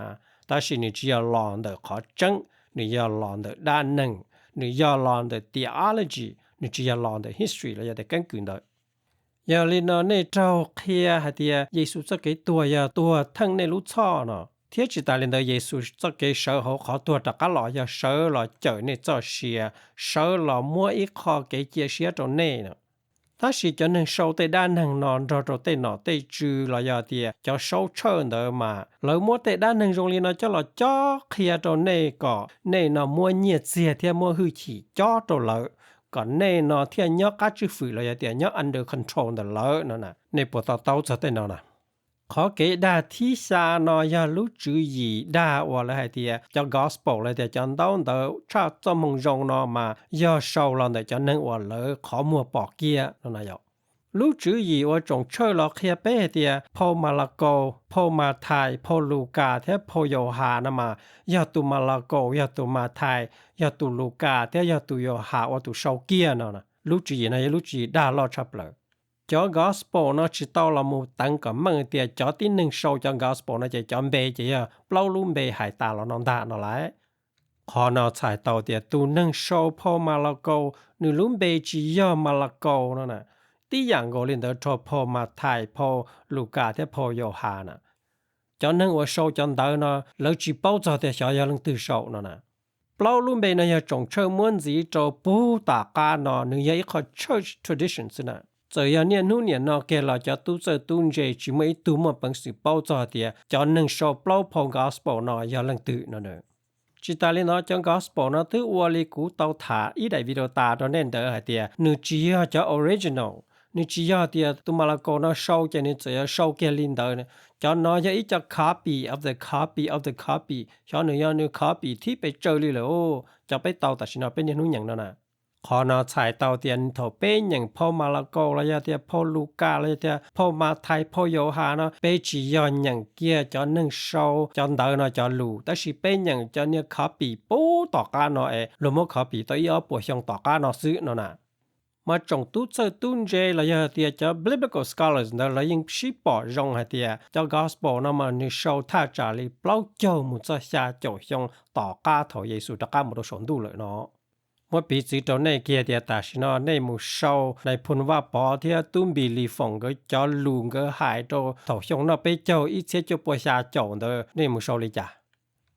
Tab sis nws tsis yog los ntawm qhov tseeb, nws yog los ntawm dab neeg, nws yog los ntawm theology, nws tsis yog los ntawm history los yog tias keeb kwm ntawd. Yog li no nej raug qhia hais tias Yexus txoj kev tuag yog tuag theej nej lub txhoj no, thiab tsis tas li ntawd Yexus txoj kev sawv hauv qhov tuag rov qab los yog sawv los cawm nej txoj sia, sawv los muab ib qho kev cia siab rau nej no. Tab sis cov neeg sau tej dab neeg no nrog rau tej nom tej tswv los yog tias cov saub tshawj ntawd mas lawv muab tej dab neeg zoo li no coj los cob qhia rau nej kom nej no muab nyiaj txiag thiab muab hwj chim cob rau lawv, kom nej no thiaj nyob qab tswj fwm los yog tias nyob under control ntawm lawv no na. Nej puas to taub txog tej no na? Qhov kev dag thib xya no yog lub tswv yim dag uas lawv hais tias cov gospel los tias cov ntaub ntawv tshaj txoj moo zoo no mas yog sau los ntawm cov neeg uas lawv qhov muag pom kiag no na yom. Lub tswv yim uas tsoom tshawj los qhia peb hais tias phau Malakaus, phau Mathais, phau Lukas thiab phau Yauhas no mas yog tus Malakaus, yog tus Mathais, yog tus Lukas thiab yog tus Yauhas ua tus sau kiag no. Lub tswv yim no yog lub tswv yim dag loj tshaj plaws. Cov gospel no tsis tau los mus teev kom meej tias cov tib neeg sau cov gospel no ces cov npe ces yog plaub lub npe hais tas los no ntag no lauj. Qhov no txhais tau tias tus neeg sau phau Malakaus nws lub npe tsis yog Malakaus no na. Tib yam nkaus li ntawd rau phau Mathais, phau Lukas thiab phau Yauhas na. Cov neeg uas sau cov ntawv no lawv tsis paub txog tias xyov yog leej twg sau no na. Plaub lub npe no yog tsoom tshawj muab ntxiv rau puag tom qab no, nws yog ib qho church tradition xwb na. Txawm yog niaj hnub niam no kiag los cov tub txawj tub ntse tsis muaj ib tug muaj peev xwm paub txog tias cov neeg sau plaub phau gospel no yog leej twg no na. Tsis tas li no, cov Gospel no twb ua li kuv tau tham ib daim video tas rau nej ntawd hais tias nws tsis yog cov original, nws tsis yog tias tus Malakaus no sau ces nws txawm yuav sau kiag li ntawd. Cov no yog ib co copy of the copy of the copy, xyov nws yog nws copy thib pes tsawg li lawm. Cov peb tau tam sim no peb niaj hnub nyeem no na. Qhov no txhais tau tias thaum peb nyeem phau Malakaus los yog tias phau Lukas los yog tias phau Mathais, phau Yauhas no, peb tsis yog nyeem kiag cov neeg sau cov ntawv no cov lus, tab sis peb nyeem cov niag copy puag tom qab no es luag muab copy tau ib ob puas xyoo tom qab no xwb no na. Mas tsoom tub txawj tub ntse los yog tias cov biblical scholars ntawd lawv yeej sib pom zoo hais tias cov Gospel no mas nws sau thaj tsam li plaub caug mus txog xya caum xyoo tom qab thaum Yexus rov qab mus rau saum ntuj lawm no. Muab piv txwv rau nej kiag tias tam sim no nej mus sau Nais Phoo Vaj Pov thiab Tub Npis Lis Foom nkawd cov lus nkawd hais rau thaum xyoo noj peb caug ib txhiab cuaj pua xya caum ntawd nej mus sau li cas?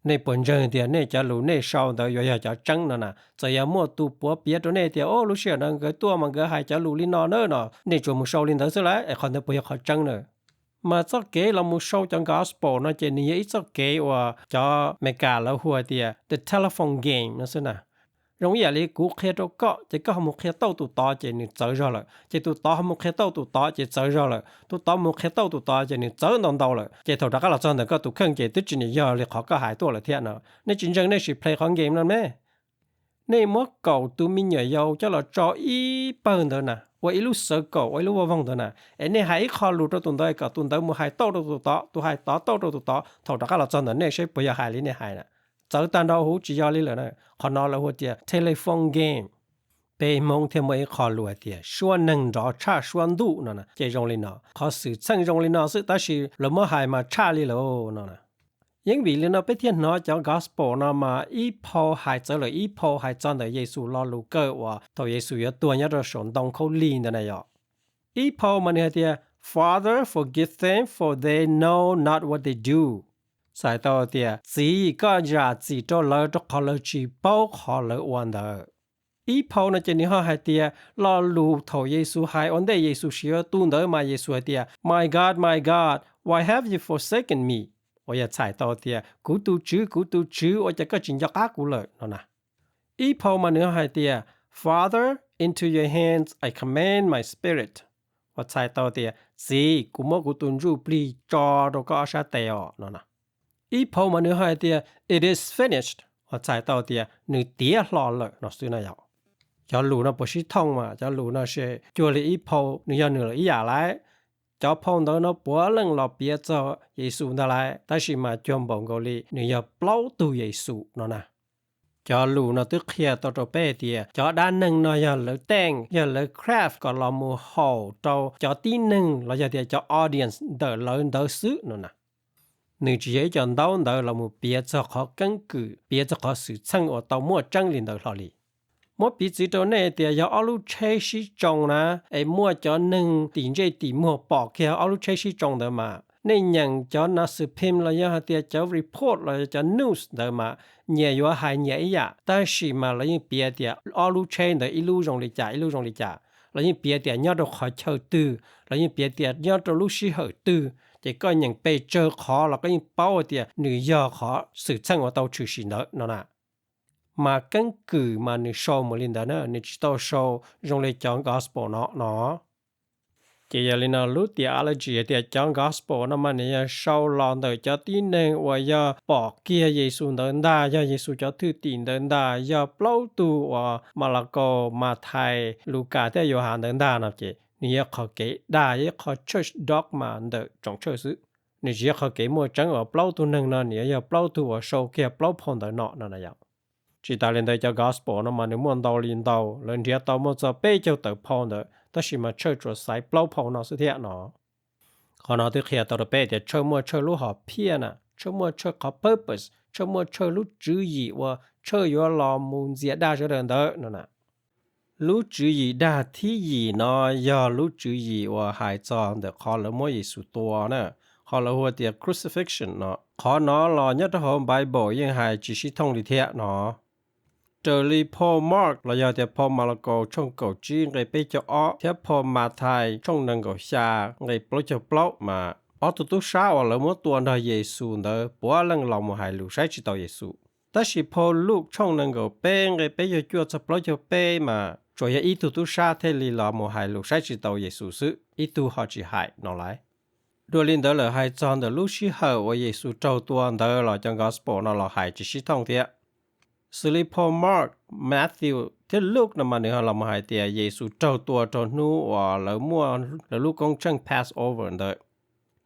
Nej puas ntseeg tias nej cov lus nej sau ntawd yuav yog cov tseeb no na? Txawm yog muaj tus puav piav rau nej tias, o, lub sij hawm no nkawd tuaj mas nkawd hais cov lus li no na no, nej tsuas mus sau li ntawd xwb lawm es qhov ntawd puas yog qhov tseeb na? Mas txoj kev los mus sau cov Gospel no ces nws yog ib txoj kev uas cov Amelikas lawv hu tias the telephone game no xwb na. Zoo ib yam li kuv qhia rau koj ces koj ho mus qhia tauj tus tod ces nws txawv zog lawm, ces tus tod ho mus qhia tauj tus tod ces txawv zog lawm, tus tod mus qhia tauj tus tod ces nws txawv ntau ntau lawm, ces thaum rov qab los txog ntawm koj tus kheej ces twb tsis nim yog li qhov koj hais tuaj lawm thiab no. Nej tsis ntseeg nej sim play qhov game no me. Nej muab kaum tus me nyuam yaus coj los tso ib pawg ntawd na, ua ib lub xav kaum, ua ib lub vaj voog ntawd na, es nej hais ib qho lus rau tus ntawd kom tus ntawd mus hais tauj rau tus tod, tus hais tod tauj rau tus tod, thaum rov qab los txog ntawm nej seb puas yog hais li nej hais na. Txawv tag nrho huv, tsis yog li lawm na. Qhov no lawv hu tias telephone game. Peb Hmoob thiaj muaj ib qho lus hais tias suab neeg nrov tshaj suab ntuj no na, ces zoo li no. Qhov xwm txheej zoo li no xwb tab sis lawv muab hais mas tshaj li lawm no na. Yeej vim li no peb thiaj hnov cov Gospel no mas ib phau hais txawv lawm ib phau hais txog ntawm Yexus lo lus kawg uas thaum Yexus yuav tuag nyob rau saum ntoo khaub lig ntawd na yom. Ib phau mas nws hais tias, Father, forgive them, for they know not what they do. Txhais tau tias, Txiv, koj zam txim rau lawv rau qhov lawv tsis paub qhov lawv ua ntawd. Ib phau no ces nws ho hais tias lo lus thaum Yexus hais ua ntej Yexus sim yuav tu ntawd mas Yexus hais tias, My God, my God, why have you forsaken me? Uas yog txhais tau tias, Kuv tus Tswv, kuv tus Tswv, ua cas koj tsis nco qab kuv lawm? No na. Ib phau mas nws hais tias, Father, into your hands I commend my spirit. Uas txhais tau tias, Txiv, kuv muab kuv tus ntsuj plig tso rau koj ob sab tes os no na. Ib phau mas nws hais tias, It is finished. Uas txhais tau tias, Nws tiav hlo lawm no xwb na yom. Cov lus no puas sib thooj mas cov lus no se cuag li ib phau nws yog nws lawm ib yam lawm. Cov phau ntawd no puav leej los piav txog Yexus ntag lawm, tab sis mas cuag npaum nkaus li nws yog plaub tug Yexus no na. Cov lus no twb qhia tau rau peb tias cov dab neeg no yog lawv teej, yog lawv craft kom los mus haum rau cov tib neeg los yog tias cov audience ntawm lawv ntawd xwb no na. Nws tsis yog ib co ntaub ntawv los mus piav txog qhov keeb kwm, piav txog qhov xwm txheej uas tau muaj tseeb li ntawd hlo li. Muab piv txwv rau nej tias yog ob lub tsheb sib tsoo na, es muaj cov neeg tim ntsej tim muag pom kiag ob lub tsheb sib tsoo ntawd mas, nej nyeem cov nas xwm phim los yog hais tias cov report los yog cov news ntawd mas, nyias yuav hais nyias ib yam, tab sis mas lawv yeej piav tias ob lub tsheb ntawd ib lub zoo li cas ib lub zoo li cas, lawv yeej piav tias nyob rau qhov chaw twg, lawv yeej piav tias nyob rau lub sij hawm twg, ces koj nyeem pes tsawg qhov los koj yeej paub tias nws yog qhov xwm txheej uas tau tshwm sim ntawd no na. Mas keeb kwm mas nws sau mus li ntawd na, nws tsis tau sau zoo li cov gospel no no. Ces yog li no lub theology hais tias cov gospel no mas nws yog sau los ntawm cov tib neeg uas yog pom kiag Yexus ntawd ntag, yog Yexus cov thwj tim ntawd ntag, yog plaub tug uas Malakaus, Mathais, Lukas thiab Yauhas ntawd ntag no ces nws yog qhov kev dag, yog ib qho church dogma ntawm tsoom church xwb. Nws tsis yog qhov kev muaj tseeb uas plaub tug neeg no nws yuav yog plaub tug uas sau kiag plaub phau ntawv no no na yom. Tsis tas li ntawd cov gospel no mas nws muaj ntau li ntau, lawv nrhiav tau muaj txog peb caug tawm phau ntawd, tab sis mas Tshawj tsuas xaiv plaub phau no xwb thiab no. Qhov no twb qhia tau rau peb tias Tshawj muaj Tshawj lub hom phiaj na, Tshawj muaj Tshawj qhov purpose, Tshawj muaj Tshawj lub tswv yim uas Tshawj yuav los mus ntxias dag sawv daws ntawd no na. Lub tswv yim dag thib yim no yog lub tswv yim uas hais txog ntawm qhov lawv muab Yexus tua na, qhov lawv hu tias crucifixion no. Qhov no los nyob rau hauv Bible yeej hais tsis sib thooj li thiab no. Raws li phau Mark los yog tias phau Malakaus tshooj kaum tsib nqe peb caug ob thiab phau Mathais tshooj nees nkaum xya nqe plaub caug plaub mas, ob tug tub sab uas lawv muab tua nrog Yexus ntawd puav leej los mus hais lus saib tsis taus Yexus. Tab sis phau Luke tshooj nees nkaum peb nqe peb caug cuaj txog plaub caug peb mas tsuas yog ib tug tub sab thiaj li los mus hais lus saib tsis taus Yexus xwb, ib tug ho tsis hais no lauj. Dua li ntawd lawm hais txog ntawm lub sij hawm uas Yexus raug tua ntawd los cov Gospel no los hais tsis sib thooj thiab. Xws li phau Mark, Matthew thiab Luke no mas nws ho los mus hais tias Yexus raug tua rau hnub uas lawv muaj lawv lub koob tsheej Passover ntawd.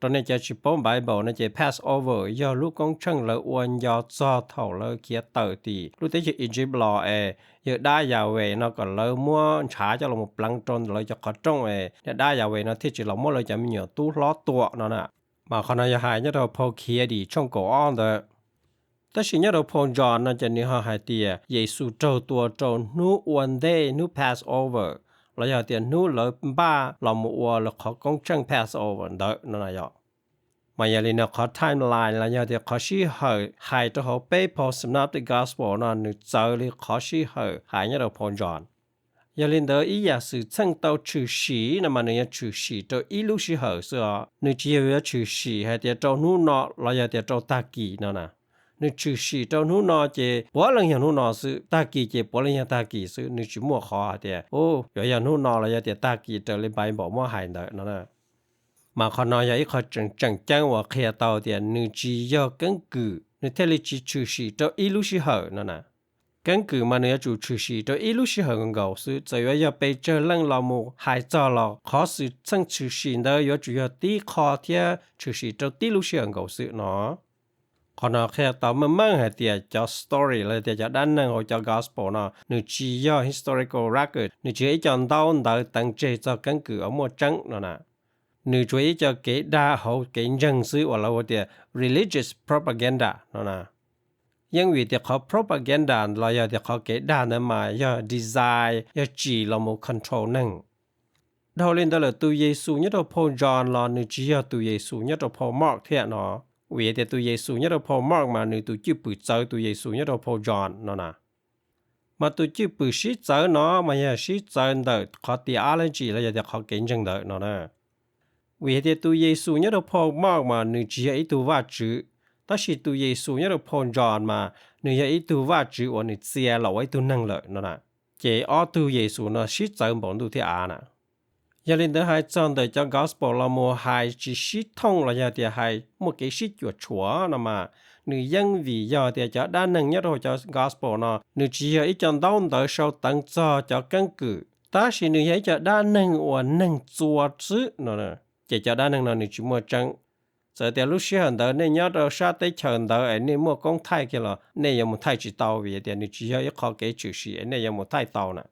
Rau nej cov tsis paub Bible no ces Passover yog lub koob tsheej lawv ua nco txog thaum lawv khiav tawm tim lub teb chaws Egypt los es yawg dab Yahweh no kom lawv muab ntshav coj los pleev rau lawv cov qhov rooj es yawg dab Yahweh no thiaj tsis los muab lawv cov me nyuam tub hlob tua no na. Mas qhov no yog hais nyob rau phau Khiav Dim tshooj kaum ob ntawd. Tab sis nyob rau phau John no ces nws ho hais tias Yexus raug tua rau hnub ua ntej hnub Passover, los yog tias hnub lawv npaj los mus ua lawv qhov koob tsheej Passover ntawd no na yog. Mas yog li no qhov timeline los yog tias qhov sij hawm hais rau hauv peb phau Synoptic Gospel no nws txawv li qhov sij hawm hais nyob rau phau John. Yog li ntawd ib yam xwm txheej tau tshwm sim no mas nws yog tshwm sim rau ib lub sij hawm xwb os, nws tsis yog yuav tshwm sim hais tias rau hnub no los yog tias rau tag kis no na. Nws tshwm sim rau hnub no ces puav leej yog hnub no xwb, tag kis ces puav leej yog tag kis xwb, nws tsis muaj qhov hais tias yuav yog hnub no los yog tias tag kis raws li Bible muab hais ntawd no na. Mas qhov no yog ib qho tseem tseem ceeb uas qhia tau tias nws tsis yog keeb kwm, nws thiaj li tsis tshwm sim rau ib lub sij hawm no na. Keeb kwm mas nws yuav tsum tshwm sim rau ib lub sij hawm nkaus xwb, txawm yuav yog pes tsawg leej los mus hais txog los qhov xwm txheej tshwm sim ntawd yuav tsum yog tib qho thiab tshwm sim rau tib lub sij hawm nkaus xwb no. Qhov no qhia tau meej meej hais tias cov story los tias cov dab neeg hauv cov gospel no nws tsis yog historical record, nws tsis yog ib co ntaub ntawv teev tseg txog keeb kwm uas muaj tseeb no na. Nws tsuas ib co kev dag hauv kev ntseeg xwb uas lawv hu tias religious propaganda no na. Yeej vim tias qhov propaganda los yog tias qhov kev dag ntawd mas yog design, yog tsim los mus control neeg. Dhau li ntawd lawm tus Yexus nyob rau phau John los nws tsis yog tus Yexus nyob rau phau Mark thiab no. Vim tias tus Yexus nyob rau phau Mark mas nws tus cwj pwm txawv tus Yexus nyob rau phau John no na. Mas tus cwj pwm sib txawv no mas yog sib txawv ntawm qhov theology los yog tias qhov kev ntseeg ntawd no na. Vim hais tias tus Yexus nyob rau phau Mark mas nws tsis yog ib tug Vajtswv, tab sis tus Yexus nyob rau phau John mas nws yog ib tug Vajtswv uas nws txia los ua ib tug neeg lawm no na. Ces ob tug Yexus no sib txawv npaum ntuj thiab av na. Yog li ntawd hais txog ntawm cov gospel los mus hais tsis sib thooj los yog tias hais muaj kev sib cuam tshuam no mas, nws yeej vim yog tias cov dab neeg nyob rau hauv cov gospel no nws tsis yog ib co ntaub ntawv sau teev txog cov keeb kwm, tab sis nws yog ib co dab neeg uas neeg txua xwb no. Ces cov dab neeg no nws tsis muaj tseeb. Txawm tias lub sij hawm ntawd nej nyob rau sab teb chaws ntawd es nej muaj koob thaij kiag los nej yuav mus thaij tsis tau vim tias nws tsis yog ib qho kev tshwm sim es nej yuav mus thaij tau na.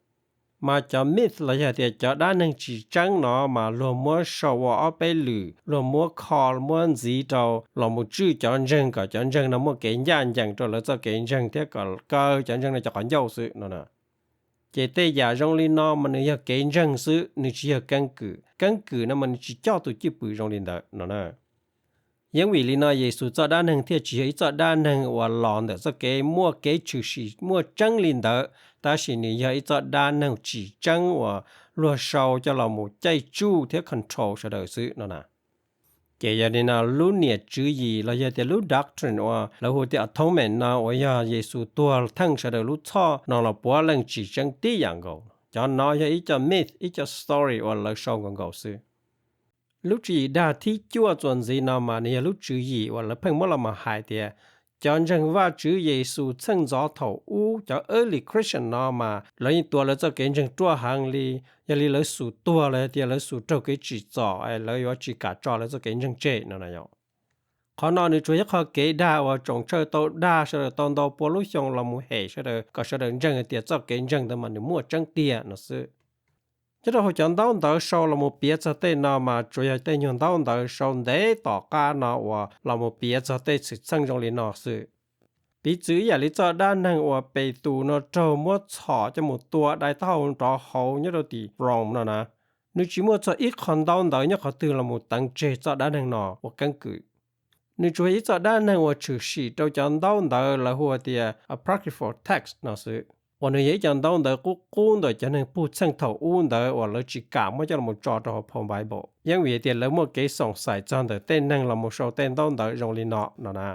Mas cov myth los yog tias cov dab neeg tsis tseeb no mas luag muab sau ua ob peb lwm, luag muab kho muab ntxiv rau los mus tswj cov ntseeg kom cov ntseeg no muaj kev ncaj ncees rau lawv txoj kev ntseeg thiab kom kaw cov ntseeg no cov qhov ncauj xwb no. Ces tej yam zoo li no mas nws yog kev ntseeg xwb, nws tsis yog keeb kwm. Keeb kwm no mas nws tsis coj tus cwj pwm zoo li ntawd no na. Yeej vim li no Yexus txoj dab neeg thiaj tsis yog ib txoj dab neeg uas los ntawm txoj kev muaj kev tshwm sim muaj tseeb li ntawd, tab sis nws yog ib txoj dab neeg tsis tseeb uas luag sau coj los mus caij tsuj thiab control sawv daws xwb no na. Ces yog li no lub niam tswv yim los yog tias lub doctrine uas lawv hu tias atonement no uas yog Yexus tuag theej sawv daws lub txhoj no los puav leej tsis tseeb tib yam nkaus. Cov no yog ib co myth, ib co story uas lawv sau nkaus nkaus xwb. Lub tswv yim dag thib cuaj txuas ntxiv no mas nws yog lub tswv yim uas lawv pheej muab los mus hais tias cov ntseeg Vajtswv Yexus txheej ntxov thaum ub, cov early Christian no mas lawv yeej tuav lawv txoj kev ntseeg ruaj heev li, yog li lawv xum tuag los yog tias lawv xum raug kev tsim txom es lawv yuav tsis kam tso lawv txoj kev ntseeg tseg no na yom. Qhov no nws tsuas yog qhov kev dag uas tsoom tsawj tau dag sawv daws tau ntau pua lub xyoo los mus hem sawv daws kom sawv daws ntseeg hais tias txoj kev ntseeg ntawd mas nws muaj tseeb tiag no xwb. Nyob rau hauv cov ntaub ntawv sau los mus piav txog tej no mas tsuas yog tej nyuag ntaub ntawv sau ntev tom qab no uas los mus piav txog tej xwm txheej zoo li no xwb. Piv txwv ib yam li txoj dab neeg uas Petus no raug muab txhom coj mus tua dai taub hau nrov hauv nyob rau tim Rome no na, nws tsis muaj txog ib qho ntaub ntawv nyob qhov twg los mus teev tseg txoj dab neeg no ua keeb kwm. Nws tsuas yog ib txoj dab neeg uas tshwm sim rau cov ntaub ntawv lawv hu tias apocryphal text no xwb, uas nws yog ib co ntaub ntawv qub qub ntawm cov neeg puag txheej thaum ub ntawd uas lawv tsis kam muab coj los tso rau hauv phau Bible, yeej vim tias lawv muaj kev xoom xaim txog ntawm tej neeg los mus sau tej ntaub ntawv zoo li no no na.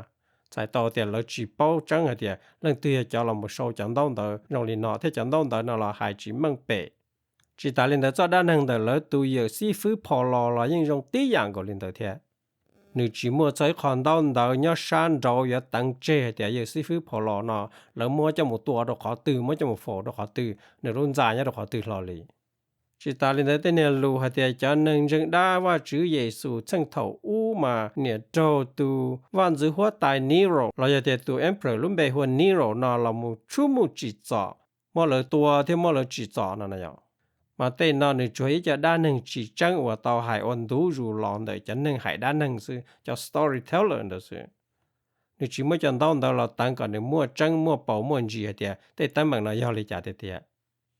txhais tau tias lawv tsis paub tseeb hais tias leej twg yog cov los mus sau cov ntaub ntawv zoo li no thiab cov ntaub ntawv no los hais tsis meej pem. Tsis tas li ntawd, txoj dab neeg ntawm lawv tus yawm xib fwb Phaulos los yeej zoo tib yam nkaus li ntawd thiab. Nws tsis muaj txog ib qho ntaub ntawv nyob sab nraud yuav teev tseg hais tias yawm xib fwb Phaulos no lawv muab coj mus tua rau qhov twg, muab coj mus faus rau qhov twg, nws lub ntxa nyob rau qhov twg hlo li. Tsis tas li ntawd, tej niag lus hais tias cov neeg ntseeg dab Vajtswv Yexus txheej thaum ub mas niam raug tus vaj ntxwv huab tais Nero los yog tias tus emperor lub npe hu ua Nero no los mus tshuab muaj tsim txom, muab lawv tua thiab muab lawv tsim txom no na yom. Mas tej no nws tsuas ib co dab neeg tsis tseeb uas tau hais ua ntu zus los ntawm cov neeg hais dab neeg xwb, cov storyteller ntawd xwb. Nws tsis muaj cov ntaub ntawv los teev kom nws muaj tseeb muaj paus muaj ntsis hais tias tej teeb meem no yog li cas tiag tiag.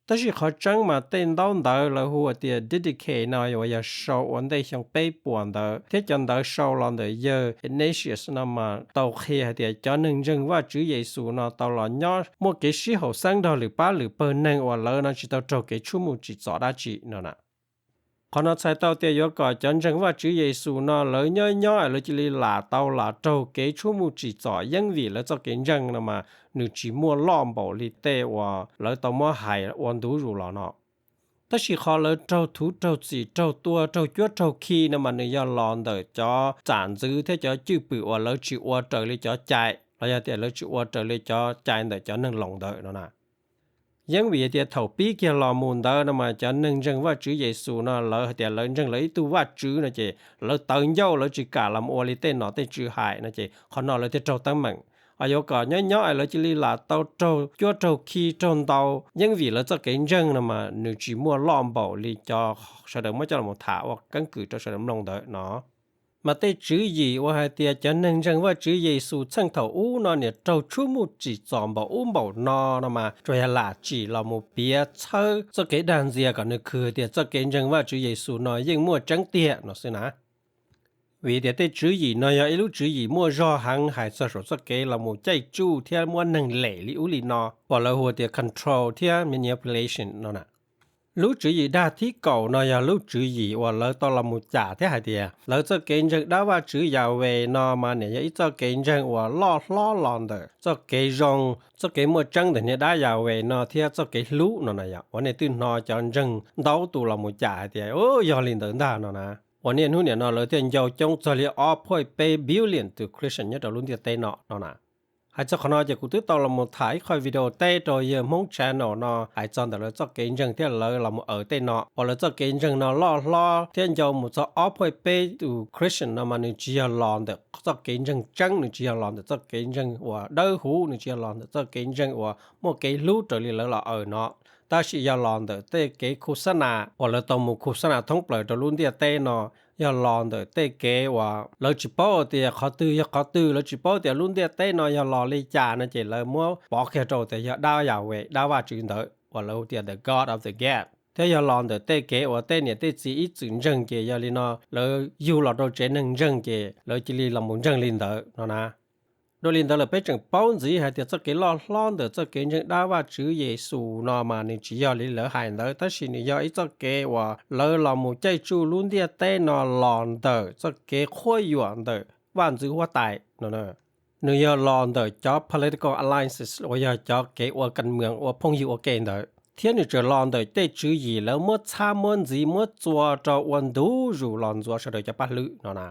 Tab sis qhov tseeb mas tej ntaub ntawv lawv hu tias Didache no uas yog sau ua ntej xyoo peb puas ntawd thiab cov ntawv sau los ntawm yawg Ignatius no mas tau qhia hais tias cov neeg ntseeg Vajtswv Yexus no tau los nyob muaj kev sib haum xeeb nrog lwm pab lwm pawg neeg uas lawv no tsis tau raug kev tshuab muaj tsim txom dab tsi no na. Qhov no txhais tau tias yuav kom cov ntseeg Vajtswv Yexus no lawv nyob nyob es lawv cia li lam tau lam raug kev tshuab muaj tsim txom yeeb vim lawv txoj kev ntseeg no mas nws tsis muaj loj npaum li tej uas lawv tau muab hais ua ntu zus los no. Tab sis qhov lawv raug thuv raug txim raug tua raug cuab raug khi no mas nws yog los ntawm cov tsam ntxwv thiab cov cwj pwm uas lawv tsis ua raws li cov cai los yog tias lawv tsis ua raws li cov cai ntawm cov neeg laus ntawd no na. Yeeb vim tias thaum pib kiag los mus ntawd no mas cov neeg ntseeg Vajtswv Yexus no lawv hais tias lawv ntseeg lawv ib tug Vajtswv no ces lawv tawv ncauj, lawv tsis kam los ua li tej nom tej tswv hais no ces qhov no lawv thiaj raug teeb meem. Ho yuav kom nyob nyob es lawv cia li lam tau raug cuab raug khi raug ntaus yeeb vim lawv txoj kev ntseeg no mas nws tsis muaj loj npaum li cov sawv daws muab coj los tham ua keeb kwm rau sawv daws mloog ntawd no. Mas tej tswv yim uas hais tias cov neeg ntseeg Vajtswv Yexus txheej thaum ub no niam raug tshuab muaj tsim txom npaum ub npaum no no mas tsuas yog lam tsim los mus piav txhawb txoj kev dag ntxias kom nws khwv tias txoj kev ntseeg Vajtswv Yexus no yeej muaj tseeb tiag no xwb na. Vim tias tej tswv yim no yog ib lub tswv yim muaj zog heev hais txog saum txoj kev los mus caij tsuj thiab muab neeg lem li ub li no uas lawv hu tias control thiab manipulation no na. Lub tswv yim dag thib kaum no yog lub tswv yim uas lawv tau los mus cam thiab hais tias lawv txoj kev ntseeg dab Vajtswv Yahweh no mas niam yog ib txoj kev ntseeg uas loj hlob los ntawm txoj kev zoo, txoj kev muaj tseeb ntawm niag dab Yahweh no thiab txoj kev hlub no na yom. Uas nej twb hnov cov ntseeg ntau tus los mus cam hais tias yog li ntawd ntag no na. Uas niaj hnub niam no lawv thiaj ncau coob txog li ob point peb billion tus Christian nyob rau lub ntiaj teb no no na. Hais txog qhov no ces kuv twb tau los mus tham ib qho video teb rau yawg Hmoob channel no hais txog ntawm lawv txoj kev ntseeg thiab lawv los mus aws tej no uas lawv txoj kev ntseeg no loj hlob thiab ncau mus txog ob point peb tus Christian no mas nws tsis yog los ntawm txoj kev ntseeg tseeb, nws tsis yog los ntawm txoj kev ntseeg uas dawb huv, nws tsis yog los ntawm txoj kev ntseeg uas muaj kev hlub raws li lawv los aws no. Tab sis yog los ntawm tej kev khu xab nas uas lawv tau mus khu xab nas thoob plaws rau lub ntiaj teb no, yog los ntawm tej kev uas lawv tsis paub tias qhov twg yog qhov twg, lawv tsis paub tias lub ntiaj teb no yog los li cas no ces lawv muab pov kiag rau tias yog dab Yahweh, dab Vajtswv ntawd uas lawv hu tias the God of the Gap. Thiab yog los ntawm tej kev uas tej niam tej txiv ib txwm ntseeg ces yog li no lawv yug los rau tsev neeg ntseeg ces lawv cia li los mus ntseeg li ntawd no na. Dua li ntawd lawm peb tseem paub ntxiv hais tias txoj kev loj hlob ntawm txoj kev ntseeg dab Vajtswv Yexus no mas nws tsis yog li lawv hais ntawd, tab sis nws yog ib txoj kev uas lawv los mus caij tsuj lub ntiaj teb no los ntawm txoj kev qhuab yuam ntawm vaj ntxwv huab tais no. Nws yog los ntawm cov political alliances uas yog cov kev ua kas mwam ua phooj ywg ua ke ntawd, thiab nws tseem los ntawm tej tswv yim lawv muab txhab muab ntxiv muab txua rau ua ntu zus los ntxuav sawv daws cov paj hlwb no na.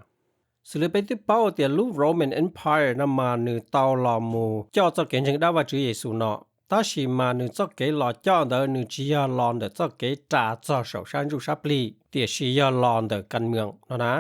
Xws li peb twb paub tias lub Roman Empire no mas nws tau los mus coj txoj kev ntseeg dab Vajtswv Yexus no, tab sis mas nws txoj kev los coj ntawd nws tsis yog los ntawm txoj kev ras txog saum sab ntsuj sab plig, tiam sis yog los ntawm kas mwam no na.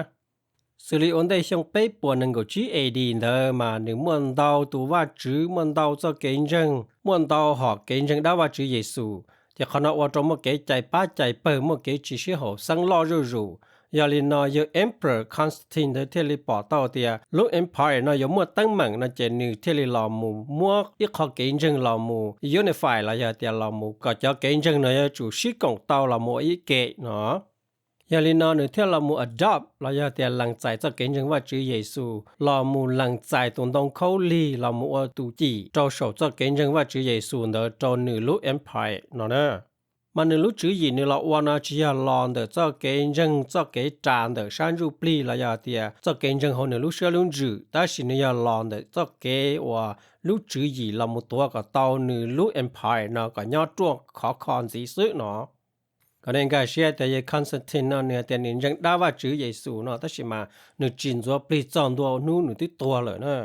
Xws li ua ntej xyoo peb puas nees nkaum tsib A D ntawd mas nws muaj ntau tus vaj tswv, muaj ntau txoj kev ntseeg, muaj ntau hom kev ntseeg dab Vajtswv Yexus, ces qhov no ua rau muaj kev cais pab cais pawg, muaj kev tsis sib haum xeeb loj zuj zus. Yog li no yawg Emperor Constantine ntawd thiaj li pom tau tias lub empire no yuav muaj teeb meem no ces nws thiaj li los mus muab ib qho kev ntseeg los mus unify los yog tias los mus kom cov kev ntseeg no yuav tsum sib koom tau los mus ua ib ke no. Yog li no nws thiaj los mus adopt los yog tias lees txais txoj kev ntseeg Vajtswv Yexus, los mus lees txais tus ntoo khaub lig los mus ua tus cim rau saum txoj kev ntseeg Vajtswv Yexus ntawd rau nws lub empire no na. Mas nws lub tswv yim nws los ua no tsis yog los ntawm txoj kev ntseeg txoj kev ras ntawm sab ntsuj plig los yog tias txoj kev ntseeg hauv nws lub siab lub ntsws, tab sis nws yog los ntawm txoj kev uas lub tswv yim los mus tuav kom tau nws lub empire no kom nyob ruaj khov kho ntxiv xwb no. Kom nej nkag siab tias yawg Constantine no nws hais tias nws ntseeg dab Vajtswv Yexus no, tab sis mas nws tsis ntxuav plig txog ntua hnub nws twb tuag lawm na.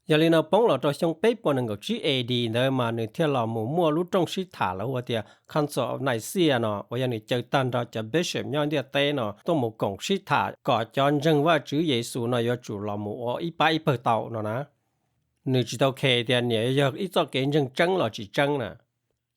Yog li no poob los rau xyoo peb puas nees nkaum tsib A D ntawd mas nws thiaj los mus muaj lub rooj sib tham lawv hu tias Council of Nicaea no, uas yog nws caw tag nrho cov bishop nyob ntiaj teb no tuaj mus koom sib tham kom cov ntseeg Vajtswv Yexus no yuav tsum los mus ua ib pab ib pawg tau no na. Nws tsis tau khes tias niam yog ib txoj kev ntseeg tseeb los tsis tseeb na.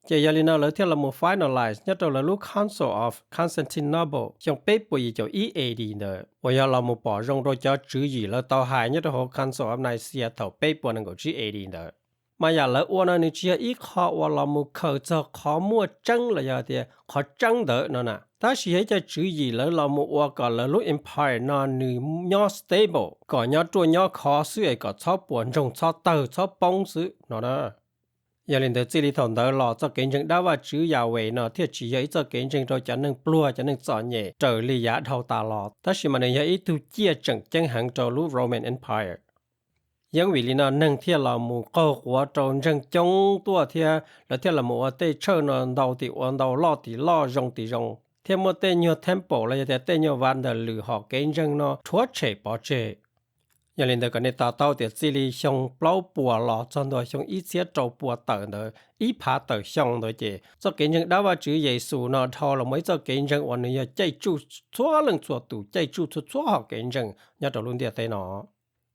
Ces yog li no lawv thiaj los mus finalize nyob rau lawv lub Council of Constantinople xyoo peb puas yim caum ib A D ntawd, uas yog los mus pom zoo rau cov tswv yim lawv tau hais nyob rau hauv Council of Nicaea thaum peb puas nees nkaum tsib A D ntawd. Mas yam lawv ua no nws tsis yog ib qho uas los mus khaws txog qhov muaj tseeb los yog tias qhov tseeb ntawd no na, tab sis yog ib co tswv yim lawv los mus ua kom lawv lub empire no nws nyob stable, kom nyob ruaj nyob khov xwb es kom txhob puas ntsoog txhob tawg txhob poob xwb no na. Yog li ntawd txij li thaum ntawd los txoj kev ntseeg dab Vajtswv Yahweh no thiaj tsis yog ib txoj kev ntseeg rau cov neeg pluag cov neeg txom nyem raws li yav dhau tas los, tab sis mas nws yog ib tug ciaj tseem ceeb heev rau lub Roman Empire. Yeeb vim li no neeg thiaj los mus qaug quav rau ntseeg coob tuaj thiab lawv thiaj los mus ua tej church no ntau tim ua ntau, loj tim loj, zoo tim zoo, thiab muaj tej nyuag temple los yog tias tej nyuag vaj ntawm lwm hom kev ntseeg no rhuav tshem pov tseg. Yog li ntawd kom nej to taub tias txij li xyoo plaub puas los txog ntua xyoo ib txhiab rau puas tawm ntawd ib phav tawm xyoo ntawd ces txoj kev ntseeg dab Vajtswv Yexus no dhau los mus ib txoj kev ntseeg uas nws yog caij tsuj txhua leej txhua tus, caij tsuj txhua txhua hom kev ntseeg nyob rau lub ntiaj teb no.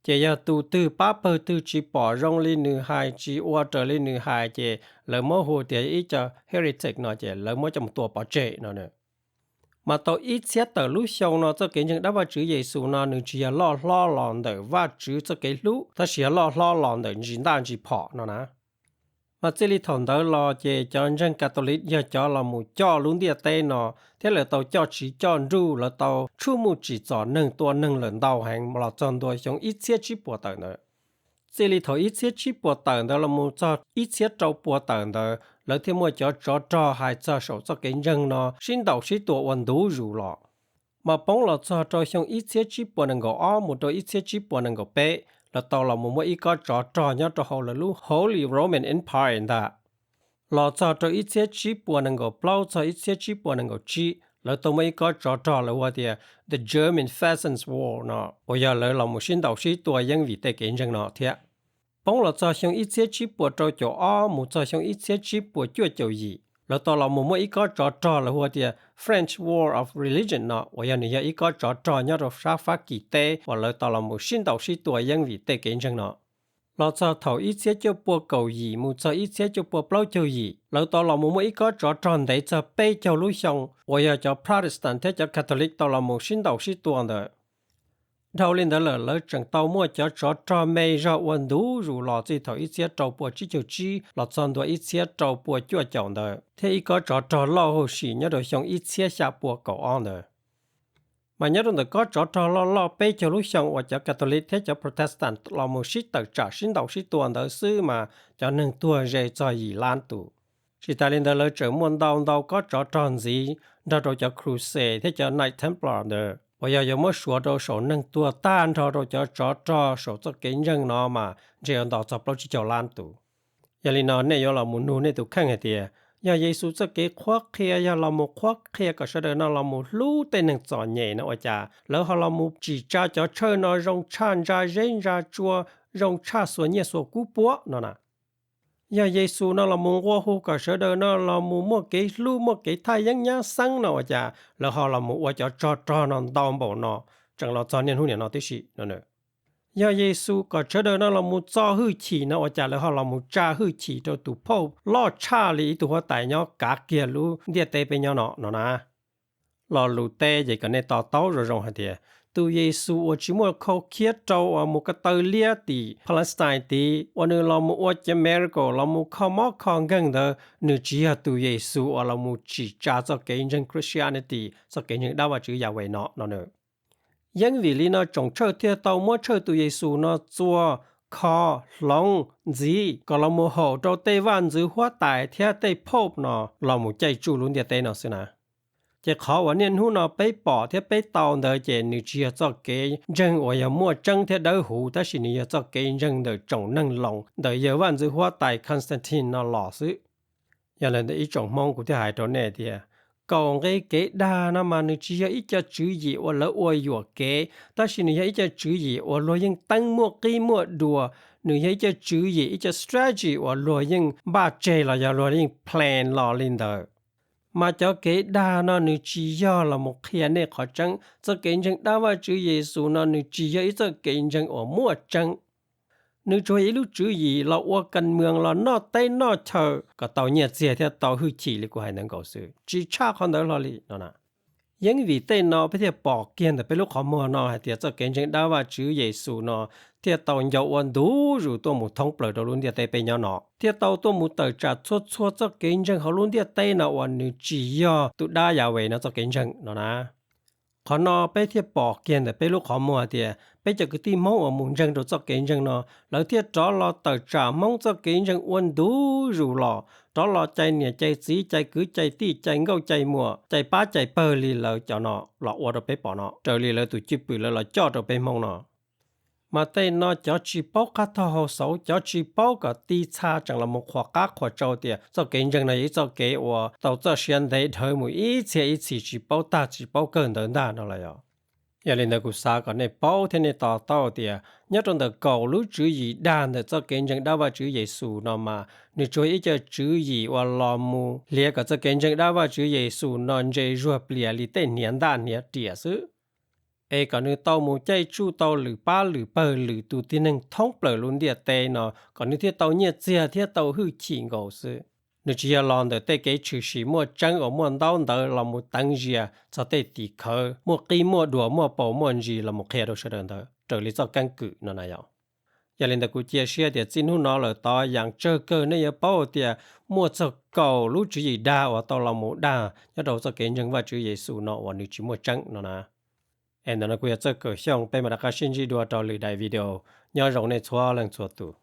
Ces yog tus twg pab pawg twg tsis pom zoo li nws hais, tsis ua raws li nws hais ces lawv muab hu tias ib co heretic no ces lawv muab coj mus tua pov tseg no. Mas tau ib txhiab tawm lub xyoo no txoj kev ntseeg dab Vajtswv Yexus no nws tsis yog loj hlob los ntawm Vajtswv txoj kev hlub, tab sis yog loj hlob los ntawm ntsis ntaj ntsis phom no na. Mas txij li thaum ntawd los ces cov ntseeg Catholic yog cov los mus coj lub ntiaj teb no, thiab lawv tau coj tsiv coj nruj, lawv tau tshuaj muj tsim txom neeg tua neeg lawm ntau heev los txog ntua xyoo ib txhiab tsib puas tawm ntawd. Txij li thaum ib txhiab tsib puas tawm ntawd los mus txog ib txhiab rau puas tawm ntawd lawv thiaj muaj cov tsov rog hais txog saum txoj kev ntseeg no sib ntaus sib tua ua ntu zus los. Mas poob los txog rau xyoo ib txhiab tsib puas nees nkaum ob mus rau ib txhiab tsib puas nees nkaum peb lawv tau los mus muaj ib kob tsov rog nyob rau hauv lawv lub Holy Roman Empire ntag. Los txog rau ib txhiab tsib puas nees nkaum plaub txog ib txhiab tsib puas nees nkaum tsib lawv tau muaj ib kob tsov rog lawv hu tias The German Fascism War no, uas yog lawv los mus sib ntaus sib tua yeeb vim tej kev ntseeg no thiab. Poob los txog xyoo ib txhiab tsib puas rau caum ob mus txog xyoo ib txhiab tsib puas cuaj caum yim lawv tau los mus muaj ib kob tsov rog lawv hu tias French War of Religion no, uas yog nws yog ib kob tsov rog nyob rau sab Fab Kis teb uas lawv tau los mus sib ntaus sib tua yeeb vim tej kev ntseeg no. Los txog thaum ib txhiab cuaj puas kaum yim mus txog ib txhiab cuaj puas plaub caug yim lawv tau los mus muaj ib kob tsov rog ntev txog peb caug lub xyoo uas yog cov Protestant thiab cov Catholic tau los mus sib ntaus sib tua ntawd. Dhau li ntawd lawm lawv tseem tau muaj cov tsov rog me zog ua ntu zus los txij thaum ib txhiab rau puas tsib caug tsib los txog ntua ib txhiab rau puas cuaj caum ntawd thiab ib kob tsov rog loj huv si nyob rau xyoo ib txhiab xya puas kaum ob ntawd. Mas nyob rau ntawm kob tsov rog loj loj peb caug lub xyoo uas cov Catholic thiab cov Protestant los mus sib tawm tsam sib ntaus sib tua ntawd xwb mas cov neeg tuag ze txog yim lab tus. Tsis tas li ntawd lawv tseem muaj ntau ntau kob tsov rog ntxiv nrog rau cov Crusade thiab cov Knights Templar ntawd uas yog yuav muab suav rau saum neeg tuag tag nrho rau cov tsov rog saum txoj kev ntseeg no mas ntshe yuav nto txog plaub tsib caug lab tus. Yog li no nej yuav los mus nug nej tus kheej hais tias yog Yexus txoj kev qhuab qhia yog los mus qhuab qhia kom sawv daws no los mus hlub tej neeg txom nyem no ua cas lawv ho los mus tsim tsa cov church no zoo tshaj ntsa zeb ntsa tsua, zoo tshaj xuas nyiaj xuas kub puab no na? Yog Yexus no los mus nqua hu kom sawv daws no los mus muaj kev hlub muaj kev thaj yeeb nyab xeeb no ua cas lawv ho los mus ua cov tsov rog no ntau npaum no, tseem los txog niaj hnub niam no tib si no? Yog Yexus kom sawv daws no los mus txo hwj chim no ua cas lawv ho los mus tsa hwj chim rau tus phauj loj tshaj li ib tug huab tais nyob kav kiag lub ntiaj teb peb nyob no no na? Lo lus teb ces kom nej to taub zoo zoo hais tias tus Yexus uas tsis muaj khau khiab rau uas mus ko taw liab tim Palestine tid uas nws los mus ua cov miracle los mus kho mob kho nkeeg ntawd nws tsis yog tus Yexus uas los mus tsim tsa txoj kev ntseeg Christianity txoj kev ntseeg dab Vajtswv Yahweh no no na. Yeeb vim li no tsoom tshawj thiaj tau muab tshawj tus Yexus no txua kho, hloov, ntxiv kom los mus haum rau tej vaj ntxwv huab tais thiab tej pope no los mus caij tsuj lub ntiaj teb no xwb na. Ces qhov uas niaj hnub no peb pom thiab peb tau ntawd ces nws tsis yog txoj kev ntseeg uas yog muaj tseeb thiab dawb huv, tab sis nws yog txoj kev ntseeg ntawm tsoom neeg Loos ntawm yawg vaj ntxwv huab tais Constantine no los xwb. Yog li ntawd ib tsoom Hmoob, kuv thiaj hais rau nej tias kaum nqe kev dag no mas nws tsis yog ib co tswv yim uas lawv ua yuam kev, tab sis nws yog ib co tswv yim uas luag yeej teeb muaj qib muaj dua. Nws yog ib co tswv yim, ib co strategy uas luag yeej npaj tseg los yog luag yeej plan los li ntawd. Mas cov kev dag no nws tsis yog los mus qhia nej qhov tseeb. Txoj kev ntseeg dab Vajtswv Yexus no nws tsis yog ib txoj kev ntseeg uas muaj tseeb. Nws tsuas yog ib lub tswv yim los ua kas mws los noj teb noj chaw kom tau nyiaj txiag thiab tau hwj chim li kuv hais ntawd nkaus xwb, tsis tshaj qhov ntawd hlo li no na. Yeeb vim tej no peb thiaj pom kiag ntawm peb lub qhov muag no hais tias txoj kev ntseeg dab Vajtswv Yexus no thiaj tau nco ua ntu zus tuaj mus thoob plaws rau lub ntiaj teb peb nyob no, thiaj tau tuaj mus tawm tsam txhua txhua txoj kev ntseeg hauv lub ntiaj teb no uas nws tsis yog tus dab Yahweh no txoj kev ntseeg no na. Qhov no peb thiaj pom kiag ntawm peb lub qhov muag tias peb cov kwv tij Hmoob uas mus ntseeg rau txoj kev ntseeg no, lawv thiaj rov los tawm tsam Hmoob txoj kev ntseeg ua ntu zus los, rov los cais niam cais txiv, cais kwv cais tij, cais nkauj cais muam, cais pab cais pawg li lawv cov no los ua rau peb pom no, raws li lawv tus cwj pwm lawv los coj rau peb Hmoob no. Mas tej no cov tsis paub qab thawj hau xauv, cov tsis paub kom ti txha tseem los mus qhuas qab qhuas tsau tias txoj kev ntseeg no yog ib txoj kev uas tau txoj sia ntev dhawv mus ib txhia ib txhis tsis paub tag tsis paub kawg ntawd ntag no los yog. Yog li ntawd kuv xav kom nej paub thiab nej to taub tias nyob rau ntawm kaum lub tswv yim dag ntawm txoj kev ntseeg dab Vajtswv Yexus no mas nws tsuas yog ib co tswv yim uas los mus hliav kom txoj kev ntseeg dab Vajtswv Yexus no ntse zuag plias li tej hniav ntaj hniav riam xwb, es kom nws tau mus caij tsuj tau lwm pab lwm pawg lwm tus tib neeg thoob plaws lub ntiaj teb no kom nws thiaj tau nyiaj txiag thiab tau hwj chim nkaus xwb. Nws tsis yog los ntawm tej kev tshwm sim muaj tseeb uas muaj ntaub ntawv los mus teev zias txog tej tim khawv muaj qib muaj dua muaj paus muaj ntsis los mus qhia rau sawv daws ntawd raws li txoj keeb kwm no na yom. Yog li ntawd kuv cia siab tias txij hnub no lawm tod yam tsawg kawg nej yuav paub tias muaj txog kaum lub tswv yim dag uas tau los mus dag nyob rau txoj kev ntseeg Vajtswv Yexus no uas nws tsis muaj tseeb no na. Es ntawm no kuj yog txoj kawm xyooj, peb mam rov qab sib ntsib dua rau lwm daim video. Nyob zoo nej txhua leej txhua tus.